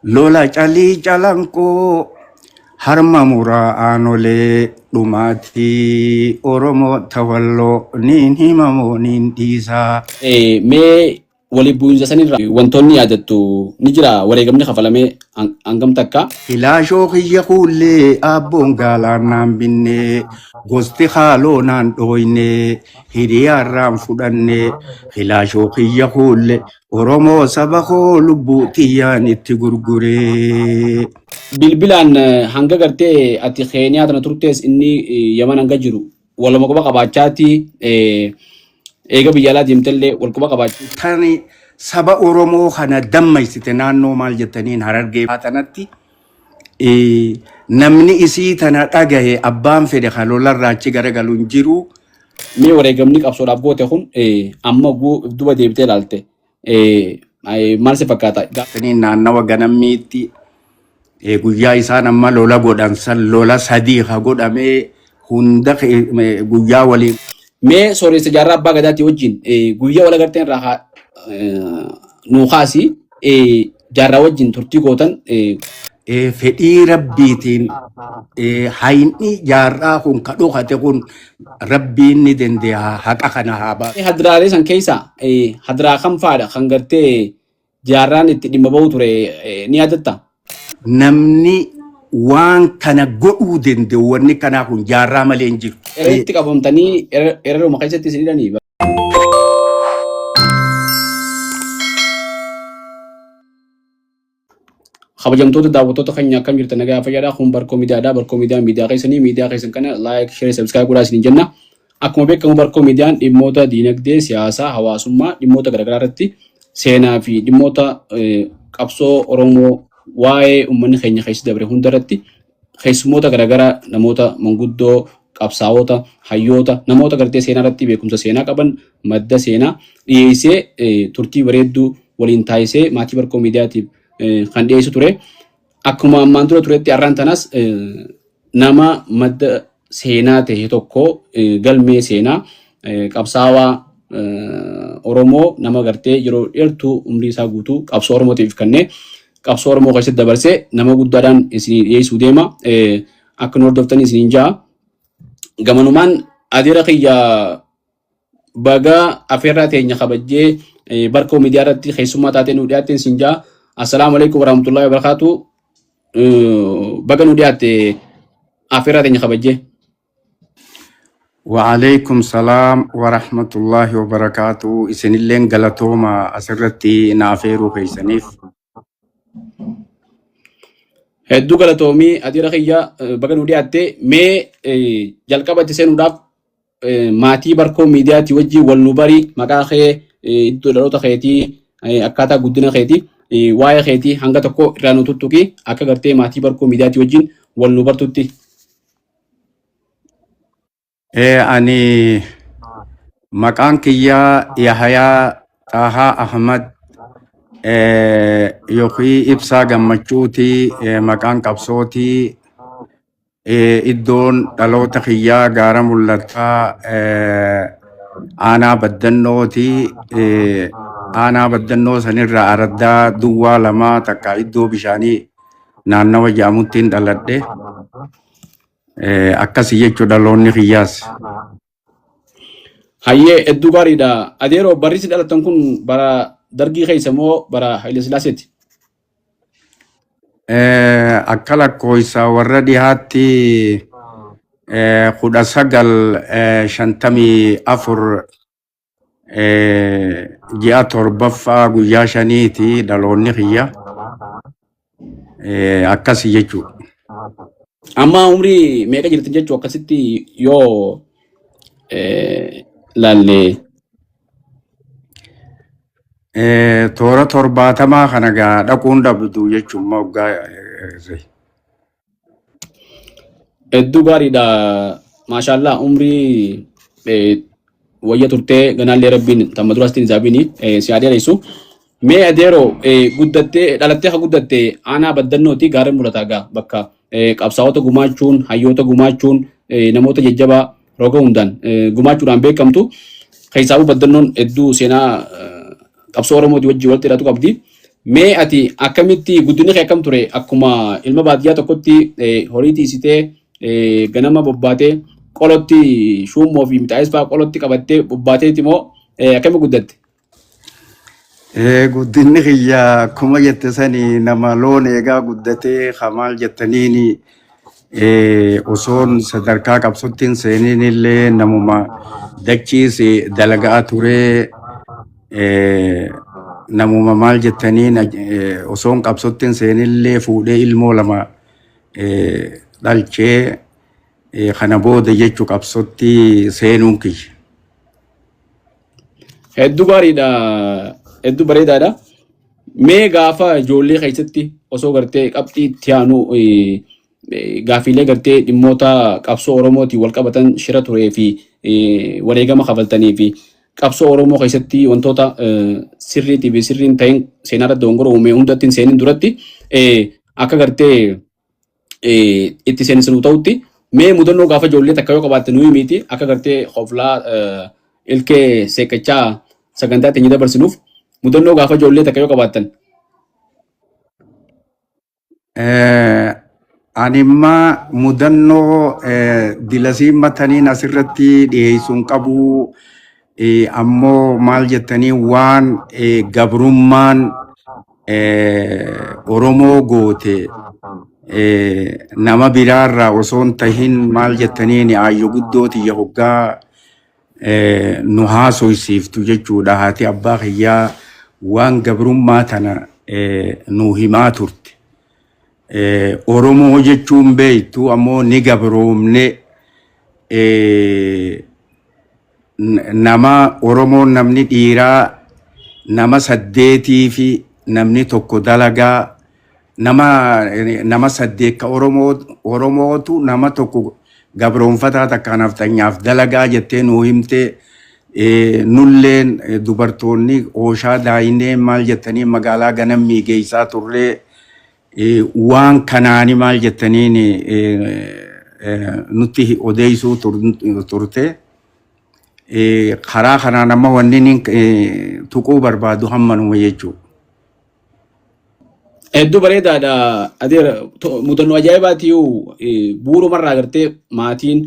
Lola calii calanqoo harma muraa aanolee dhumaatii Oromoo tawalloo niin himamoo niin dhiisaa. Mee waliin bu'insa sanirraa wantoonni yaadattu ni jira wareegamni kafalamee hangam takka? Filaashoo kiyya kuullee abboon gaalaan naan binnee gosti haaloo naan dhooynee hiriyaarraan fudhannee filaashoo kiyya kuullee Oromoo saba koo lubbuu tiyyaan itti gurguree. Bilbilaan hanga gartee ati Keeniyaa tana turtees inni Yaman hanga jiru waluma quba qabaachaati eega biyya alaa deemtellee wal quba qabaachaa. Tani saba Oromoo kana dammaysite naannoo maal jettaniin Harargee tanatti namni isii tana dhagahe abbaan fedhe kan lolarraa achi garagalu hin jiru. Mee wareegamni qabsoodhaaf goote kun amma duuba deebitee ilaalte maal si fakkaata? Jettaniin naannawa ganammiitti guyyaa isaan amma lola godhan san lola sadii ha godhamee hunda guyyaa waliin. Mee sooressa jaarraa abbaa gadaatii wajjin guyyaa wal agarteen irraa nuu kaasi jaarraa wajjin turtii gootan. Fedhii rabbiitiin hayni jaarraa kun ka dhokate kun rabbiin ni dandeenya haqa kana haa baasu. Hadraalee san keessa hadraa kam fa'aadha kan gartee jaarraan itti dhimma ba'u ture ni yaadatta? Namni waan kana godhuu danda'u wanni kanaa kun jaarraa malee hin jiru. Irratti qabamtanii ereruma keessatti isin hidhanii. Kabajamtoota daawwattoota keenya akkam jirtan nagaa fayyaadha. Kun Barkoo Miidiyaadha. Barkoo Miidiyaan miidiyaa keessanii miidiyaa keessan kana like, share, subscribe godhaa isiniin jenna. Akkuma beekamu Barkoo Miidiyaan dhimmoota diinagdee, siyaasaa, hawaasummaa, dhimmoota garaagaraa irratti seenaa fi dhimmoota qabsoo Oromoo waa'ee uummanni keenya keessa dabre hunda irratti keessummoota garaagaraa namoota manguddoo, qabsaa'ota, hayyoota, namoota gartee seenaa irratti beekumsa seenaa qaban madda seenaa dhiyeessee turtii bareedduu waliin taasisee maatii Barkoo Miidiyaatiif kan dhiyeessu ture. Akkuma ammaan dura turetti har'aan tanas nama madda seenaa ta'e tokko galmee seenaa qabsaawaa Oromoo nama gartee yeroo dheertuu umrii isaa guutuu qabsoo Oromootiif kennee qabsoo Oromoo keessatti dabarsee nama guddaadhaan isinii dhiyeessuu deema. Akka nu hordoftanii isiniin ja'a. Gamanumaan adeera kiyya baga afeerraa teenya kabajjee Barkoo Miidiyaa irratti keessummaa taatee nu dhiyaatteen siin ja'a. Assalaamu alaikum warahmatullahi wabarakatuh. Baga nu dhiyaatte afeerraa teenya kabajjee. Wa'alaikum salaam wa rahmatullahi wa barakaatu. Isinilleen galatooma asirratti na afeeruu keessaniif. Hedduu galatoomii adeera kiyya baga nu dhiyaatte mee jalqaba itti seenuudhaaf maatii Barkoo Miidiyaatii wajjin wal nu bari maqaa kee iddoo dhaloota keetii akkaataa guddina keetii waa'ee keetii hanga tokko irraa nu tuttuqi akka gartee maatii Barkoo Miidiyaatii wajjin wal nu bartutti. Ani maqaan kiyyaa Yahayaa Xaahaa Ahmad yookiin Ibsaa Gammachuuti maqaan qabsootii iddoon dhaloota kiyyaa gaara mul'ataa aanaa baddannooti. Aanaa baddannoo sanirraa araddaa duwwaa lamaa takka iddoo bishaanii naannawa jedhamuttiin dhaladhe. Akkasii jechuu dhaloonni kiyyaas. Hayyee hedduu gaariidha. Adeeroo barri isin dhalattan kun bara dargii keessa moo bara Haile Sillaaseeti? Akka lakkoofsa warra dhihaatti 1954 ji'a torbaffaa guyyaa shaniiti dhaloonni kiyya. Akkasi jechuudha. Amma umrii meeqa jirti jechuu akkasitti yoo laalle. Toora 70 kana gaa dhaquun dhabdu jechuun waggaa Hedduu gaariidha. Maashaallah umrii wayya turtee ganaallee rabbiin tamma duraas ittiin zaabini si haa dheeressu. Mee adeeroo guddattee dhalattee ka guddatte aanaa baddannooti gaarreen mul'ata gaa bakka qabsaa'ota gumaachuun hayyoota gumaachuun namoota jajjabaa roga hundaan gumaachuudhaan beekamtu. Keessaafuu baddannoon hedduu seenaa qabsoo Oromooti wajjin walitti hidhatu qabdi. Mee ati akkamitti guddinni kee akkam ture? Akkuma ilma baadiyyaa tokkotti horii tiisitee ganama bobbaatee qolotti shuummoo fi mixaayis fa'aa qolotti qabattee bobbaateeti moo akkami guddatte? Guddinni kiyya akkuma jette sani nama loon eegaa guddatee kamaal jettaniini osoon sadarkaa qabsootti hin seeniin illee namuma dachiis dalagaa turee namuma maal jettaniin osoon qabsootti hin seenin illee fuudhee ilmoo lama dhalchee kana booda jechuu qabsootti seenuun kiyya. Hedduu gaariidha. Hedduu bareedaadha. Mee gaafa ijoollee keessatti osoo gartee qabxii itti aanu gaaffiilee gartee dhimmoota qabsoo Oromootiin wal qabatan shira turee fi wareegama kafaltanii fi qabsoo Oromoo keessatti wantoota sirriitii fi sirriin ta'in seenaa irratti dogongora uume hundatti hin seenin duratti akka gartee itti seensinuu ta'utti mee mudannoo gaafa ijoollee takka yoo qabaatte nu himiiti akka gartee hoflaa ilkee seeqachaa sagantaa teenya dabarsinuuf mudannoo gaafa ijoollee takka yoo qabaattan. Ani immaa mudannoo dilasiin mataniin asirratti dhiyeessuun qabu ammoo maal jettanii waan gabrummaan Oromoo goote nama biraarraa osoo hin tahin maal jettaniin aayyo guddoo tiyya hoggaa nu haasoysiiftu jechuudha. Haati abbaa kiyyaa waan gabrummaa tana nu himaa turte. Oromoo jechuun beektu ammoo ni gabroomne nama Oromoon namni dhiiraa nama saddeetii fi namni tokko dalagaa nama nama saddeet ka Oromoo Oromootu nama tokko gabroonfataa takka nafxanyaaf dalagaa jettee nuu himte nulleen dubartoonni ooshaa daayinee maal jettanii magaalaa ganammii geessaa turree waan kanaani maal jettaniin nutti odeessuu turte. Karaa kanaan amma wanni inni tuquu barbaadu hammanuma jechuudha. Hedduu bareedaadha. Adeera mudannoo ajaa'ibaati yoo bu'uurumarraa agartee maatiin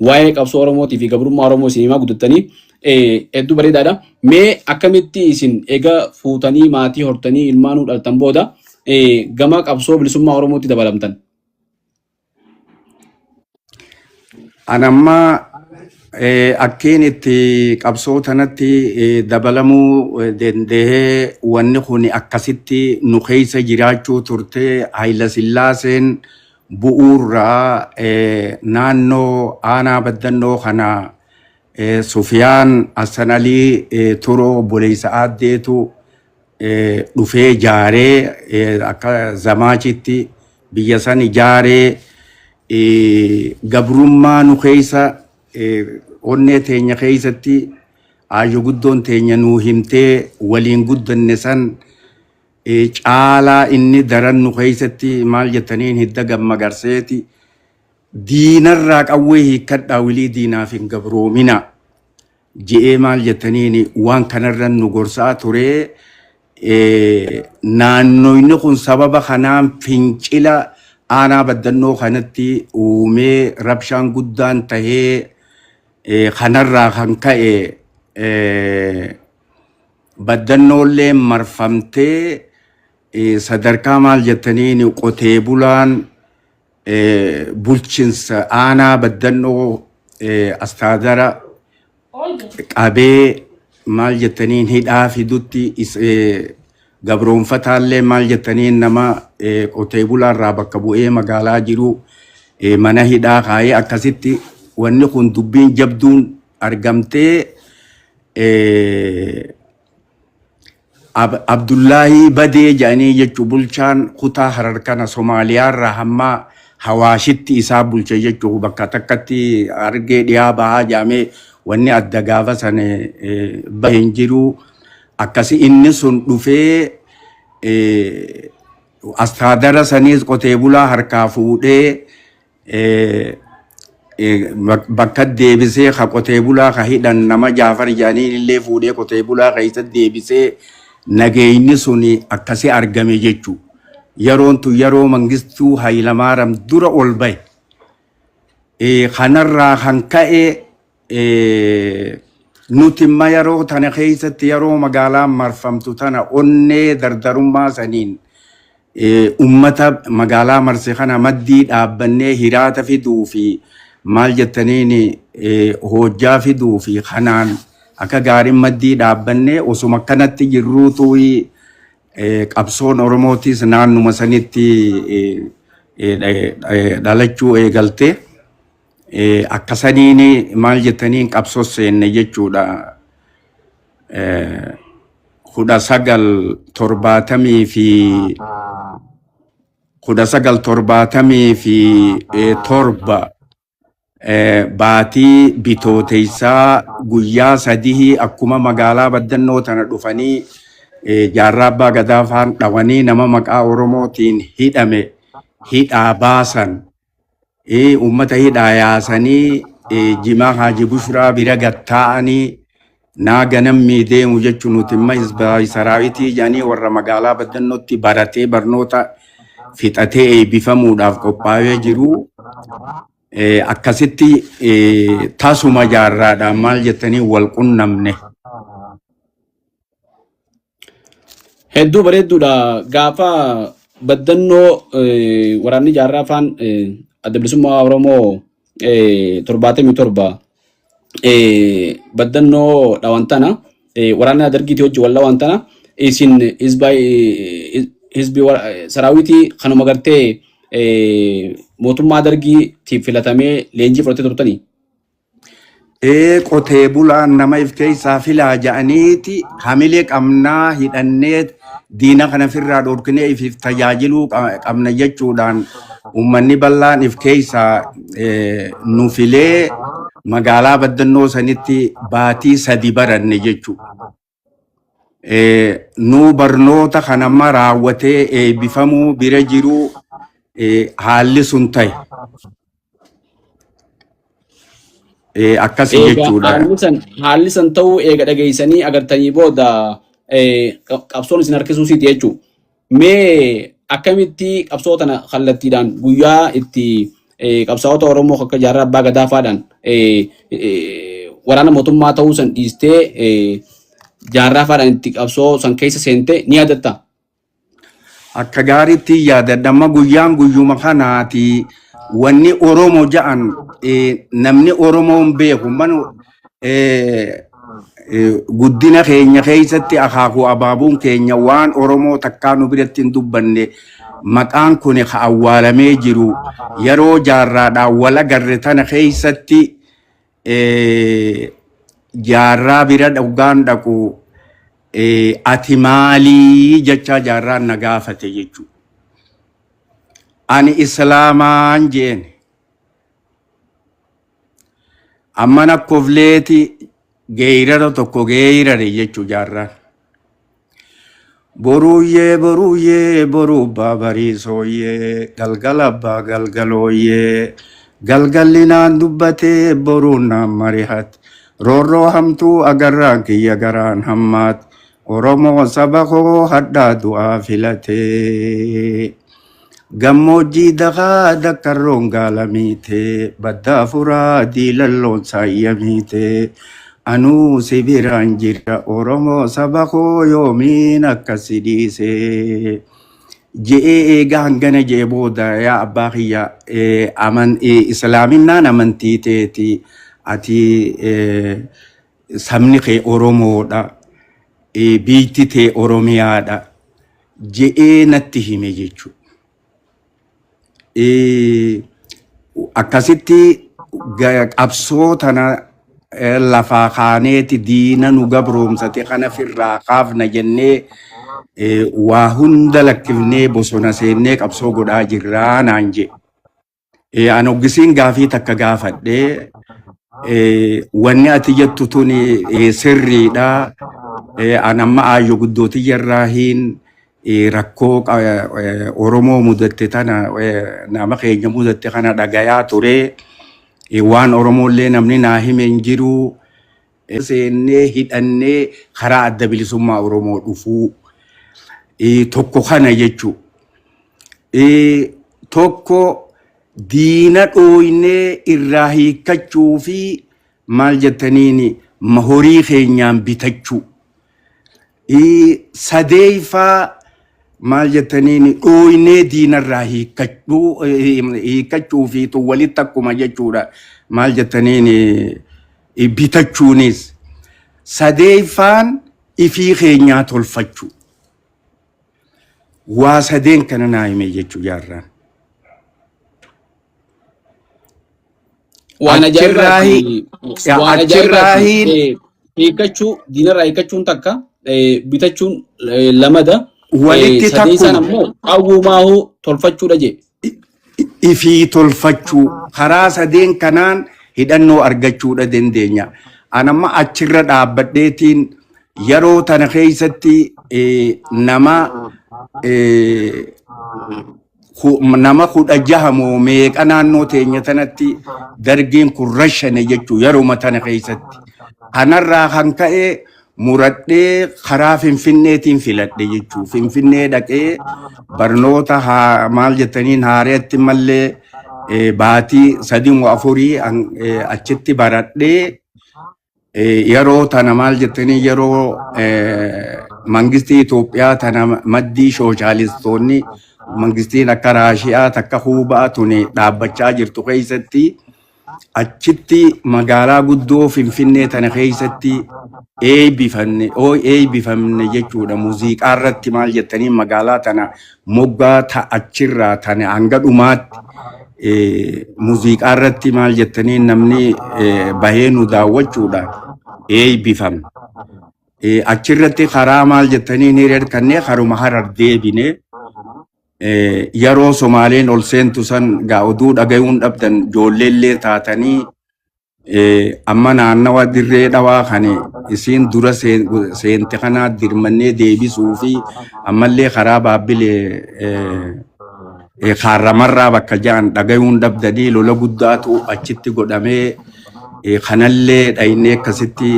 waa'ee qabsoo Oromootii fi gabrummaa Oromoo isin himaa guddattanii hedduu bareedaadha. Mee akkamitti isin egaa fuutanii maatii hortanii ilmaanuu dhaltan booda gama qabsoo bilisummaa Oromootti dabalamtan? Ani amma akkiin itti qabsoo tanatti dabalamuu danda'ee wanni kun akkasitti nu keessa jiraachuu turte Hayila Sillaaseen bu'uurraa naannoo aanaa baddannoo kana Sufiyaan Hassan Alii Turoo obboleessa aaddeetu dhufee ijaaree akka zamaachitti biyya san ijaaree gabrummaa nu keessa onnee teenya keessatti aayyo guddoon teenya nuu himtee waliin guddanne san caalaa inni daran nu keessatti maal jettaniin hidda gammagarseeti diinarraa qawwee hiikkadhaa wilii diinaaf hin gabroomina je'ee maal jettaniin waan kanarra nu gorsaa ture. Naannoyni kun sababa kanaan fincila aanaa baddannoo kanatti uumee rabshaan guddaan tahee kanarraa kan ka'e baddannoollee marfamtee sadarkaa maal jettaniin qotee bulaan bulchinsa aanaa baddannoo astaadara qabee maal jettaniin hidhaa fidutti gabroonfataallee maal jettaniin nama qotee bulaarraa bakka bu'ee magaalaa jiru mana hidhaa kaayee akkasitti wanni kun dubbiin jabduun argamtee Abdullaahii Badee jedhanii jechuun bulchaan kutaa Harar kana Somaaliyaarraa hamma Hawaashitti isaa bulche jechuun bakka takkatti argee dhiyaa bahaa jedhamee wanni adda gaafa sana bahe hin jiru. Akkasi inni sun dhufee astaadara saniis qotee bulaa harkaa fuudhee bakka deebisee ka qotee bulaa ka hidhan nama Jaafar jedhanii illee fuudhee qotee bulaa keessa deebisee Nageenyi sun akkasii argame jechuudha. Yeroon tun yeroo Mangistuu Hayilamaariyaam dura ol bahe. Kanarraa kan ka'e nuti imma yeroo tana keessatti yeroo magaalaan marfamtu tana onnee dardarummaa saniin ummata magaalaa marse kana maddii dhaabbannee hiraata fiduu fi maal jettaniin hojjaa fiduu fi kanaan akka gaariin maddii dhaabbannee osuma akkanatti jirruutu qabsoon Oromootis naannuma sanitti dhalachuu eegalte. Akkasaniin maal jettaniin qabsoo seenne jechuudha. 1977 baatii Bitootessaa guyyaa 3 akkuma magaalaa Baddannoo tana dhufanii jaarraa abbaa gadaa faan dhawanii nama maqaa Oromootiin hidhame hidhaa baasan. Uummata hidhaa yaasanii Jimaa Haaji Bushraa bira gattaa'anii naa ganammii deemu jechuun nuti imma saraawitii jedhanii warra magaalaa Baddannootti baratee barnoota fixatee eebbifamuudhaaf qophaa'ee jiru. Akkasitti tasuma jaarraadhaan maal jettanii wal qunnamne. Hedduu bareedduudha. Gaafa Baddannoo waraanni jaarraa afaan Adda Bilisummaa Oromoo 77 Baddannoo dhawan tana waraana dargiitii wajji wal dhawan tana isin hizbi saraawitii kanuma gartee mootummaa dargiitiif filatamee leenjii fudhatee turtanii. Ee, qotee bulaan nama if keessaa filaa ja'aniiti hamilee qabnaa hidhannee diina kana firraa dhorkinee ifiif tajaajiluu qabna jechuudhaan uummanni bal'aan if keessaa nu filee magaalaa Baddannoo sanitti baatii 3 baranne jechuudha. Nu barnoota kanamma raawwatee eebbifamuu bira jiru haalli sun ta'e. Akkasi Eega jechuudha. haalli san ta'uu eega dhageessanii agartanii booda qabsoon isin harkisuu siiti jechuudha. Mee akkamitti qabsoo tana kallattiidhaan guyyaa itti qabsaa'ota Oromoo akka jaarraa abbaa gadaa faadhaan waraana mootummaa ta'uu san dhiistee jaarraa faadhaan itti qabsoo san keessa seente ni yaadatta? Akka gaariitti yaadadha. Amma guyyaan guyyuma kanaati wanni Oromoo ja'an namni Oromoo hin beeku. Manu guddina keenya keessatti akaakuu abaabuun keenya waan Oromoo takkaa nu biratti hin dubbanne maqaan kun ka awwaalamee jiru yeroo jaarraadhaan wal agarre tana keessatti jaarraa bira dhugaan dhaqu ati maalii jechaa jaarraan na gaafate jechuudha. Ani Islaamaan jeen. Amma nakkofleeti geeyrara tokko geeyrare jechuu jaarraan. Boruuyyee boruuyyee boruu abbaa bariisooyyee galgala abbaa galgalooyyee galgalli naan dubbatee boruun naan marihat roorroo hamtuu agarraan kiyya garaan hammaat Oromoo saba koo hadhaa du'aa filatee. Gammoojjii dakaa dakkarroon gaala miite, baddaa furaa diilalloon saayya miite. Anuu si biraan jira Oromoo saba koo yoomiin akka si dhiise. Je'ee eega hangana je'e booda yaa abbaa kiyya aman islaaminaan amantii teeti ati sabni kee Oromoodha biitti tee Oromiyaadha je'ee natti hime jechuudha. Akkasitti qabsoo tana lafaa kaaneeti diina nu gabroomsate kana firraa kaafna jennee waa hunda lakkifnee bosona seennee qabsoo godhaa jirraa naan jedhe. An hoggisiin gaafii takka gaafadhee wanni ati jettu tun sirriidha. An amma aayyo guddootiyya irraa hin rakkoo Oromoo mudatte tana nama keenya mudatte kana dhagayaa ture. Waan Oromoollee namni naa hime hin jiru. Seennee hidhannee karaa Adda Bilisummaa Oromoo dhufuu tokko kana jechuu. Tokko diina dhooynee irraa hiikkachuu fi maal jettaniin horii keenyaan bitachuu. Sadeeffaa maal jettaniin dhooynee diinarraa hiikkachuu fi tun walitti akkuma jechuudha. Maal jettaniin bitachuunis. Sadeeffaan ifii keenyaa tolfachuu. Waa sadeen kana naa hime jechuu jaarraan. Waan Achirraahi ajaa'ibaati. Waan ajaa'ibaati. Achirraahiin Hiikkachuu diinarraa hiikkachuun takka, bitachuun lamada, walitti sadeessaan takkuma ammoo qawwumaahuu tolfachuudha jee. Ifii tolfachuu karaa sadeen kanaan hidhannoo argachuudha dandeenya. Anamma achirra dhaabbadheetiin yeroo tana keessatti nama 16 moo meeqa naannoo teenya tanatti dargiin kun rashane jechuu yeruma tana keessatti. Kanarraa kan ka'e muradhee karaa Finfinneetiin filadhe jechuu. Finfinnee dhaqee barnoota maal jettaniin haareetti mallee baatii 3 moo 4 achitti baradhee, yeroo tana maal jettanii yeroo mangistii Itoophiyaa tana maddii sooshaalistoonni mangistiin akka Raashiyaa takka Kuubaa tuni dhaabbachaa jirtu keessatti achitti magaalaa guddoo Finfinnee tana keessatti eebbifamne oo eebbifamne jechuudha. Muuziqaa irratti maal jettanii magaalaa tana moggaa achirraa tana hanga dhumaatti muuziqaa irratti maal jettanii namni bahee nu daawwachuudha eebbifamne. Achirratti karaa maal jettanii ni hirkannee karuma Harar deebine. Yeroo Somaaleen ol seentu san gaa oduu dhagayuun dhabdan, ijoolleellee taatanii, amma naannawa Dirree Dhawaa kan isiin dura seente kanaa dirmannee deebisuu fi ammallee karaa Baabbilee Kaarramarraa bakka ja'an dhagayuun dhabdanii lola guddaatu achitti godhamee, kanallee dhaynee akkasitti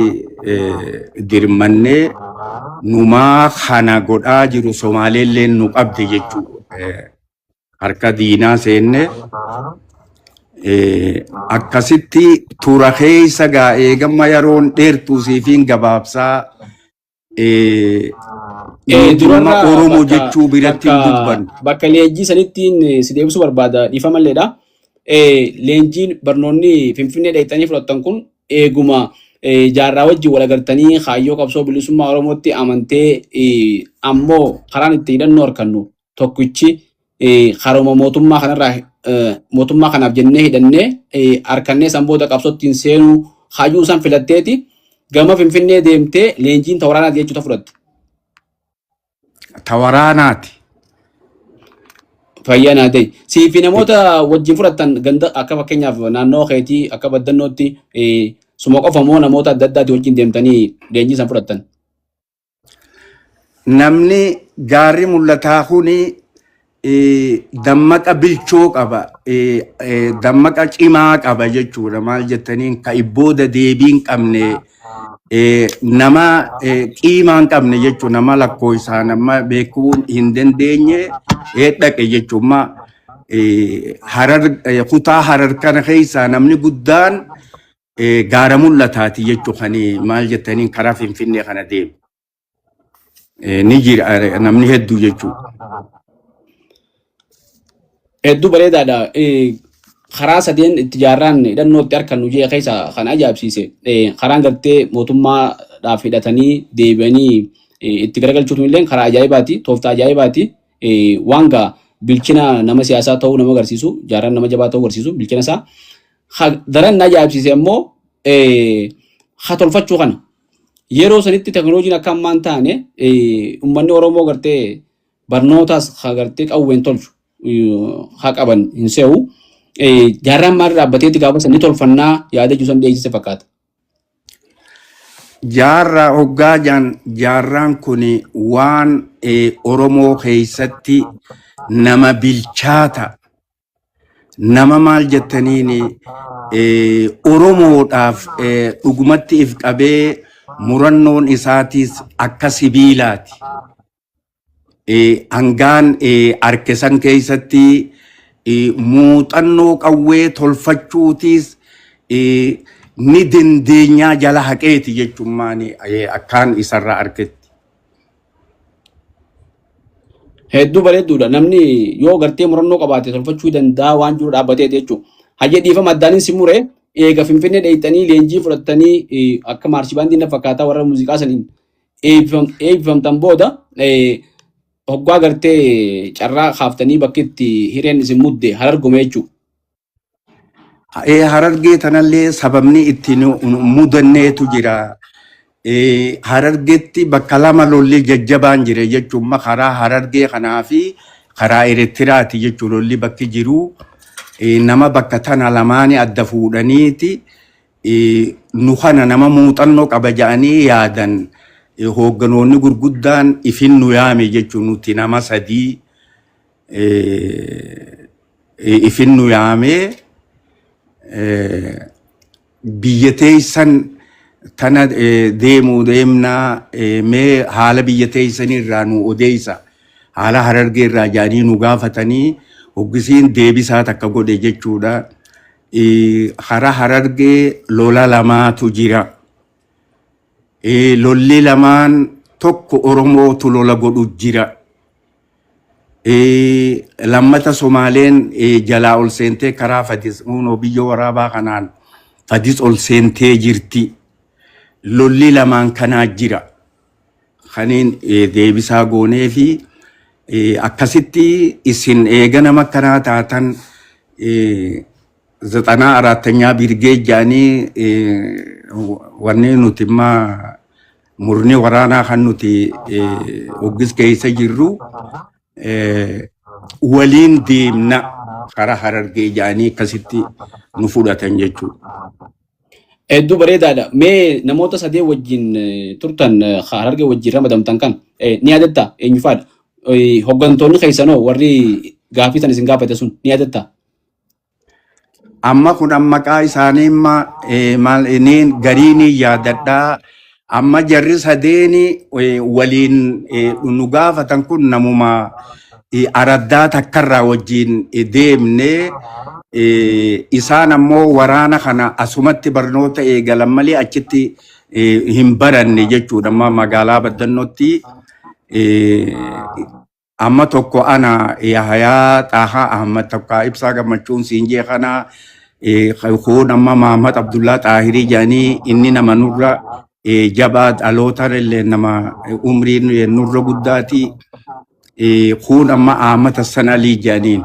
dirmannee numaa kana godhaa jiru Somaaleellee nu qabde jechuudha. Harka diinaa seenne akkasitti tura keessa gaa eegamma yeroon dheertuu siifiin gabaabsaa nuti Durarraa amma Oromoo bakka jechuu biratti hin bakka dubbannu. Bakka leenjii sanittiin si deebisuu barbaada, dhiifama illeedha. Leenjiin barnoonni Finfinnee dheeyxanii fudhattan kun eeguma jaarraa wajjin wal agartanii kaayyoo qabsoo bilisummaa Oromootti amantee, ammoo karaan itti hidhannoo harkannu tokkichi karuma mootummaa kanarraa, mootummaa kanaaf jennee hidhannee harkannee san booda qabsootti seenuu kaayyoo isaan filatteeti gama Finfinnee deemtee leenjiin ta waraanaati jechuudha fudhatte. Ta waraanaati. Fayyaa naa ta'e. Sii fi namoota wajjin fudhattan ganda akka fakkeenyaaf naannoo keetii akka Baddannootti suma qofa moo namoota adda addaati wajjin deemtanii leenjii san fudhattan? Namni gaarri mul'ataa kuni dammaqa bilchoo qaba, dammaqa cimaa qaba jechuudha. Maal jettaniin ka ibbooda deebii hin qabne, nama qiimaa hin qabne jechuudha. Nama lakkoofsaan nama beekuu hin dandeenye dhaqe jechuudha. Harar, kutaa Harar kana keessaa namni guddaan gaara mul'ataati jechuudha kan maal jettaniin karaa Finfinnee kana deemu. Ni jira namni hedduu jechuudha. Hedduu bareedaadha. Karaa sadeen itti jaarraan hidhannoo itti harkannu jee keessa kan ajaa'ibsiise karaan gartee mootummaadhaaf hidhatanii deebi'anii itti garagalchuutu illee karaa ajaa'ibaati. Tooftaa ajaa'ibaati. Waan gaa bilchina nama siyaasaa ta'uu nama agarsiisu, jaarraan nama jabaa ta'uu agarsiisu bilchina isaa. Daran na ajaa'ibsiise ammoo ha tolfachuu kana. Yeroo sanitti teknooloojiin akka ammaa hin taane, uummanni Oromoo gartee barnootaas ha gartee qawween tolchu haa qaban hin se'u. Jaarraan maal dhaabbateetti gaafa san ni tolfannaa yaada jiru san dhiyeessise fakkaata. Jaarraa hoggaa jaan jaarraan kun waan Oromoo keessatti nama bilchaata, Nama maal jettaniin Oromoodhaaf dhugumatti if qabee murannoon isaatiis akka sibiilaati. Hangaan arke san keessatti muuxannoo qawwee tolfachuutiis ni dandeenyaa jala haqeeti jechummaan akkaan isarraa arketti. Hedduu bareedduudha. Namni yoo gartee murannoo qabaate tolfachuu danda'a waan jiru dhaabbatee jechuudha. Hayyee dhiifama addaanin si mure eega Finfinnee dheeyxanii leenjii fudhattanii akka maarshii baandii na fakkaataa warra muuziqaa saniin eebbifamtan booda hoggaa gartee carraa kaaftanii bakki itti hireen isin mudde Hararguma jechuudha. Harargee tanallee sababni ittiin mudanneetu jira. Harargeetti bakka lama lolli jajjabaan jira jechuun karaa Harargee kanaa fi karaa Eritiraati jechuun lolli bakki jiru. Nama bakka tana lamaanii adda fuudhaniiti nu kana nama muuxannoo qaba jedhanii yaadan hoogganoonni gurguddaan ifin nu yaame jechuun nuti nama sadii ifin nu yaamee biyya teessan tana deemuu deemnaa mee haala biyya teessanii irraa nu odeessa haala Harargee irraa jedhanii nu gaafatanii hoggisiin deebisaa takka godhe jechuudha. Karaa Harargee lola lamaatu jira. Lolli lamaan tokko Oromootu lola godhu jira. Lammata Somaaleen jalaa ol seentee karaa Fadis unoo biyya waraabaa kanaan Fadis ol seentee jirti. Lolli lamaan kanaa jira. Kaniin deebisaa goonee fi akkasitti isin eega nama akkanaa taatan ዘጠና አራተኛ ብርጌድ jedhanii wanni nuti imma murni waraanaa kan nuti hoggis keessa jirru waliin deemna karaa Harargee jedhanii akkasitti nu fudhatan jechuudha. Hedduu bareedaadha. Mee namoota sadee wajjin turtan Harargee wajjin ramadamtan kan ni yaadattaa eenyu fa'aadha? Hooggantoonni keessanoo warri gaaffii san isin gaafate sun ni yaadattaa? Amma kun maqaa isaanii imma maal inni garii ni yaadadhaa. Amma jarri sadeeni waliin nu gaafatan kun namuma araddaa takkarraa wajjin deemne isaan ammoo waraana kana asumatti barnoota eegalan malee achitti hin baranne jechuudha. Amma magaalaa Baddannootti amma tokko ana Yahayaa Xaahaa Ahmad tokko Ibsaa Gammachuun siin jee kana kun amma Mahammad Abdullaa Xaahirii jedhanii inni nama nurra jabaa dhaloota illee nama umriin nurra guddaati. Kun amma Ahmad Hassan Alii jedhaniin.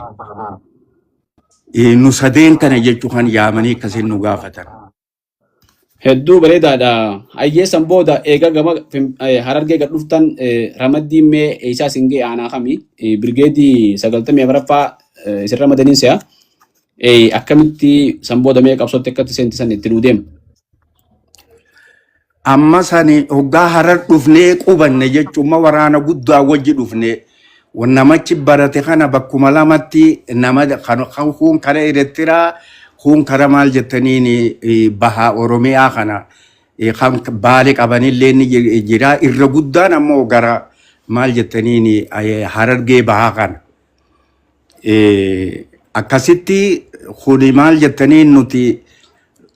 Nu sadeen kana jechuu kan yaamanii akkasiin nu gaafatan. Hedduu bareedaadha. Hayyee san booda eega gama Harargee gad dhuftan ramaddiin mee eessaa isin ga'e aanaa kami? Birgeedii 94ffaa isin ramadaniin se'a. Akkamitti san booda mee qabsootti akkatti seentisan itti nuu deema? Amma sani hoggaa Harar dhufnee qubanne jechuun waraana guddaa wajji dhufne namachi barate kana bakkuma lamatti nama kan kun kara Erittiraa kun kara maal jettaniin baha Oromiyaa kana kan Baale qabanillee ni jira irra guddaan ammoo gara maal jettaniin Harargee bahaa kana. Akkasitti kuni maal jettaniin nuti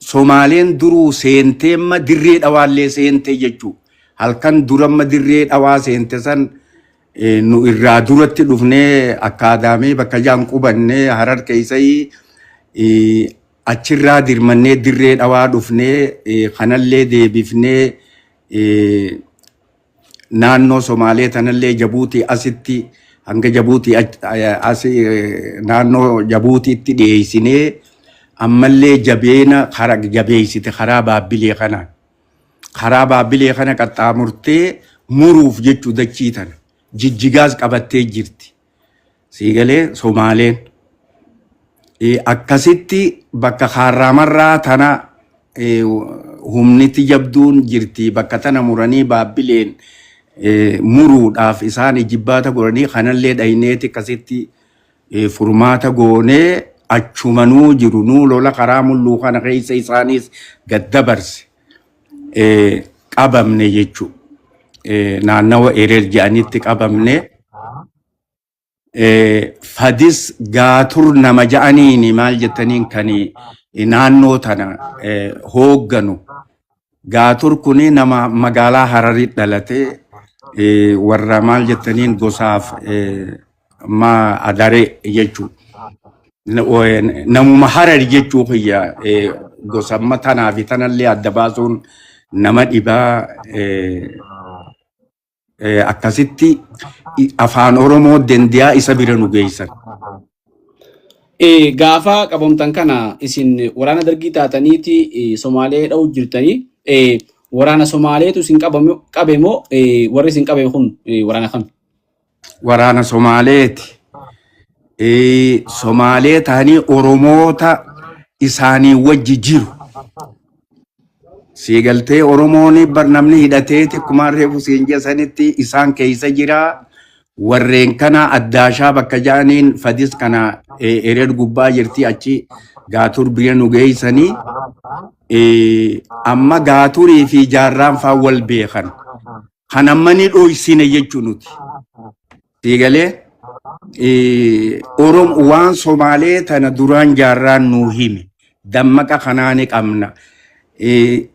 Somaaleen duruu seenteemma dirree dhawaallee seentee jechuu halkan duramma dirree dhawaa seente san nu irraa duratti dhufnee akkaadaamii bakka jaan qubannee Harar keessayii achirraa dirmannee dirree dhawaa dhufnee kanallee deebifnee naannoo Somaalee tanallee Jabuutii asitti hanga Jabuutii asi naannoo Jabuutiitti dhiyeessinee ammallee jabeena kara jabeessite karaa Baabbilee kanaan. Karaa Baabbilee kana qaxxaamurtee muruuf jechuu dachii tana. Jijjigaas qabattee jirti. Siigalee Somaaleen. Akkasitti bakka Kaarraamarraa tana humniti jabduun jirti. Bakka tana muranii Baabbileen muruudhaaf isaan ijibbaata godhanii kanallee dhayneeti akkasitti furmaata goonee Achumanuu jiru nuu lola karaa mulluu kana keessa isaanis gad dabarse. Qabamne jechuudha. Naannawa Erer jedhanitti qabamne. Fadis gaatur nama ja'aniini maal jettaniin kan naannoo tana hoogganu. Gaatur kuni nama magaalaa Hararii dhalate, warra maal jettaniin gosaaf ma adaree jechuudha. Namuma Harari jechuu kiyya, gosa amma tanaa fi tanallee adda baasuun nama dhibaa. Akkasitti afaan Oromoo dandiyaa isa bira nu geessan. Gaafa qabamtan kana isin waraana Dargii taataniiti Somaalee dha'u jirtanii, waraana Somaaleetu isin qabe moo warri isin qabe kun waraana kam? Waraana Somaaleeti. Somaalee ta'anii Oromoota isaanii wajji jiru. Siigaltee Oromoon bar namni hidhateeti akkuma reefu siin jedhanitti isaan keessa jira. Warreen kana addaashaa bakka ja'aniin fadis kana ereed gubbaa jirti, achi gaatur bira nu geessanii. Amma gaaturii fi jaarraan faa wal beekan. Kan amma ni dhoysine jechuu nuti. Siigalee Orom waan Somaalee tana duraan jaarraan nuu hime. Dammaqa kanaa ni qabna.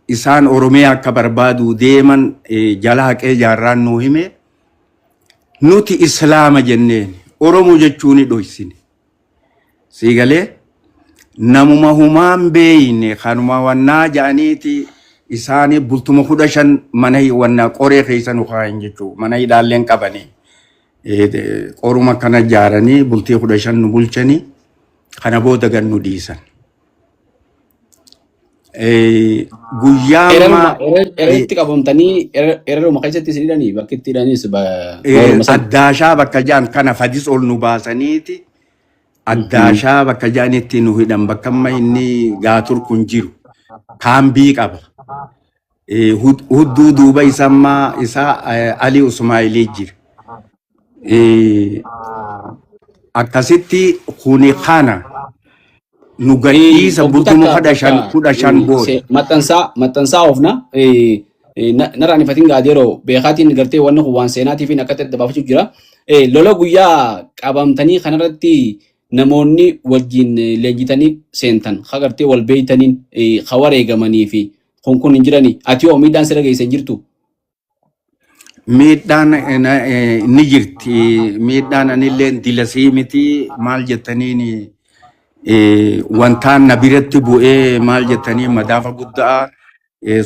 Isaan Oromiyaa akka barbaadu deeman jala haqee jaarraan nuu hime. Nuti Islaama jenneen Oromoo jechuu ni dhoysine. Siigalee namuma humaan beeyne kanuma wannaa ja'aniiti isaanii bultuma 15 mana wannaa qoree keessa nu kaayan jechuu, mana hidhaalleen qabanii. Qoruma kana ijaaranii bultii 15 nu bulchanii, kana booda gad nu dhiisan. Guyyaa amma Ereritti qabamtanii ereruma keessatti isin hidhanii, bakki itti hidhanis mooruma san. Addaashaa bakka ja'an kana fadis ol nu baasaniiti addaashaa bakka ja'anitti nu hidhan, bakka amma inni gaatur kun jiru kaambii qaba. Hudduu duuba isa ammaa isaa Ali Usmaayilii jira. Akkasitti kuni kana nu gadhiisa Obbo bultuma takka 15 bakka 15 booda. Maxxansaa oofna narraan ifatiin gaadeeroo beekaatiin gartee wanni kun waan seenaatii fi akkatti adda baafachuuf jira. Lola guyyaa qabamtanii kanarratti namoonni wajjin leenjitanii seentan ha gartee wal beeytaniin ha wareegamanii fi kun kun hin jirani. Ati hoo miidhaan sirra geesse hin jirtu? Miidhaan ni jirti. Miidhaan anillee dilasii miti, maal jettaniin wantaan na biratti bu'ee maal jettanii madaafa guddaa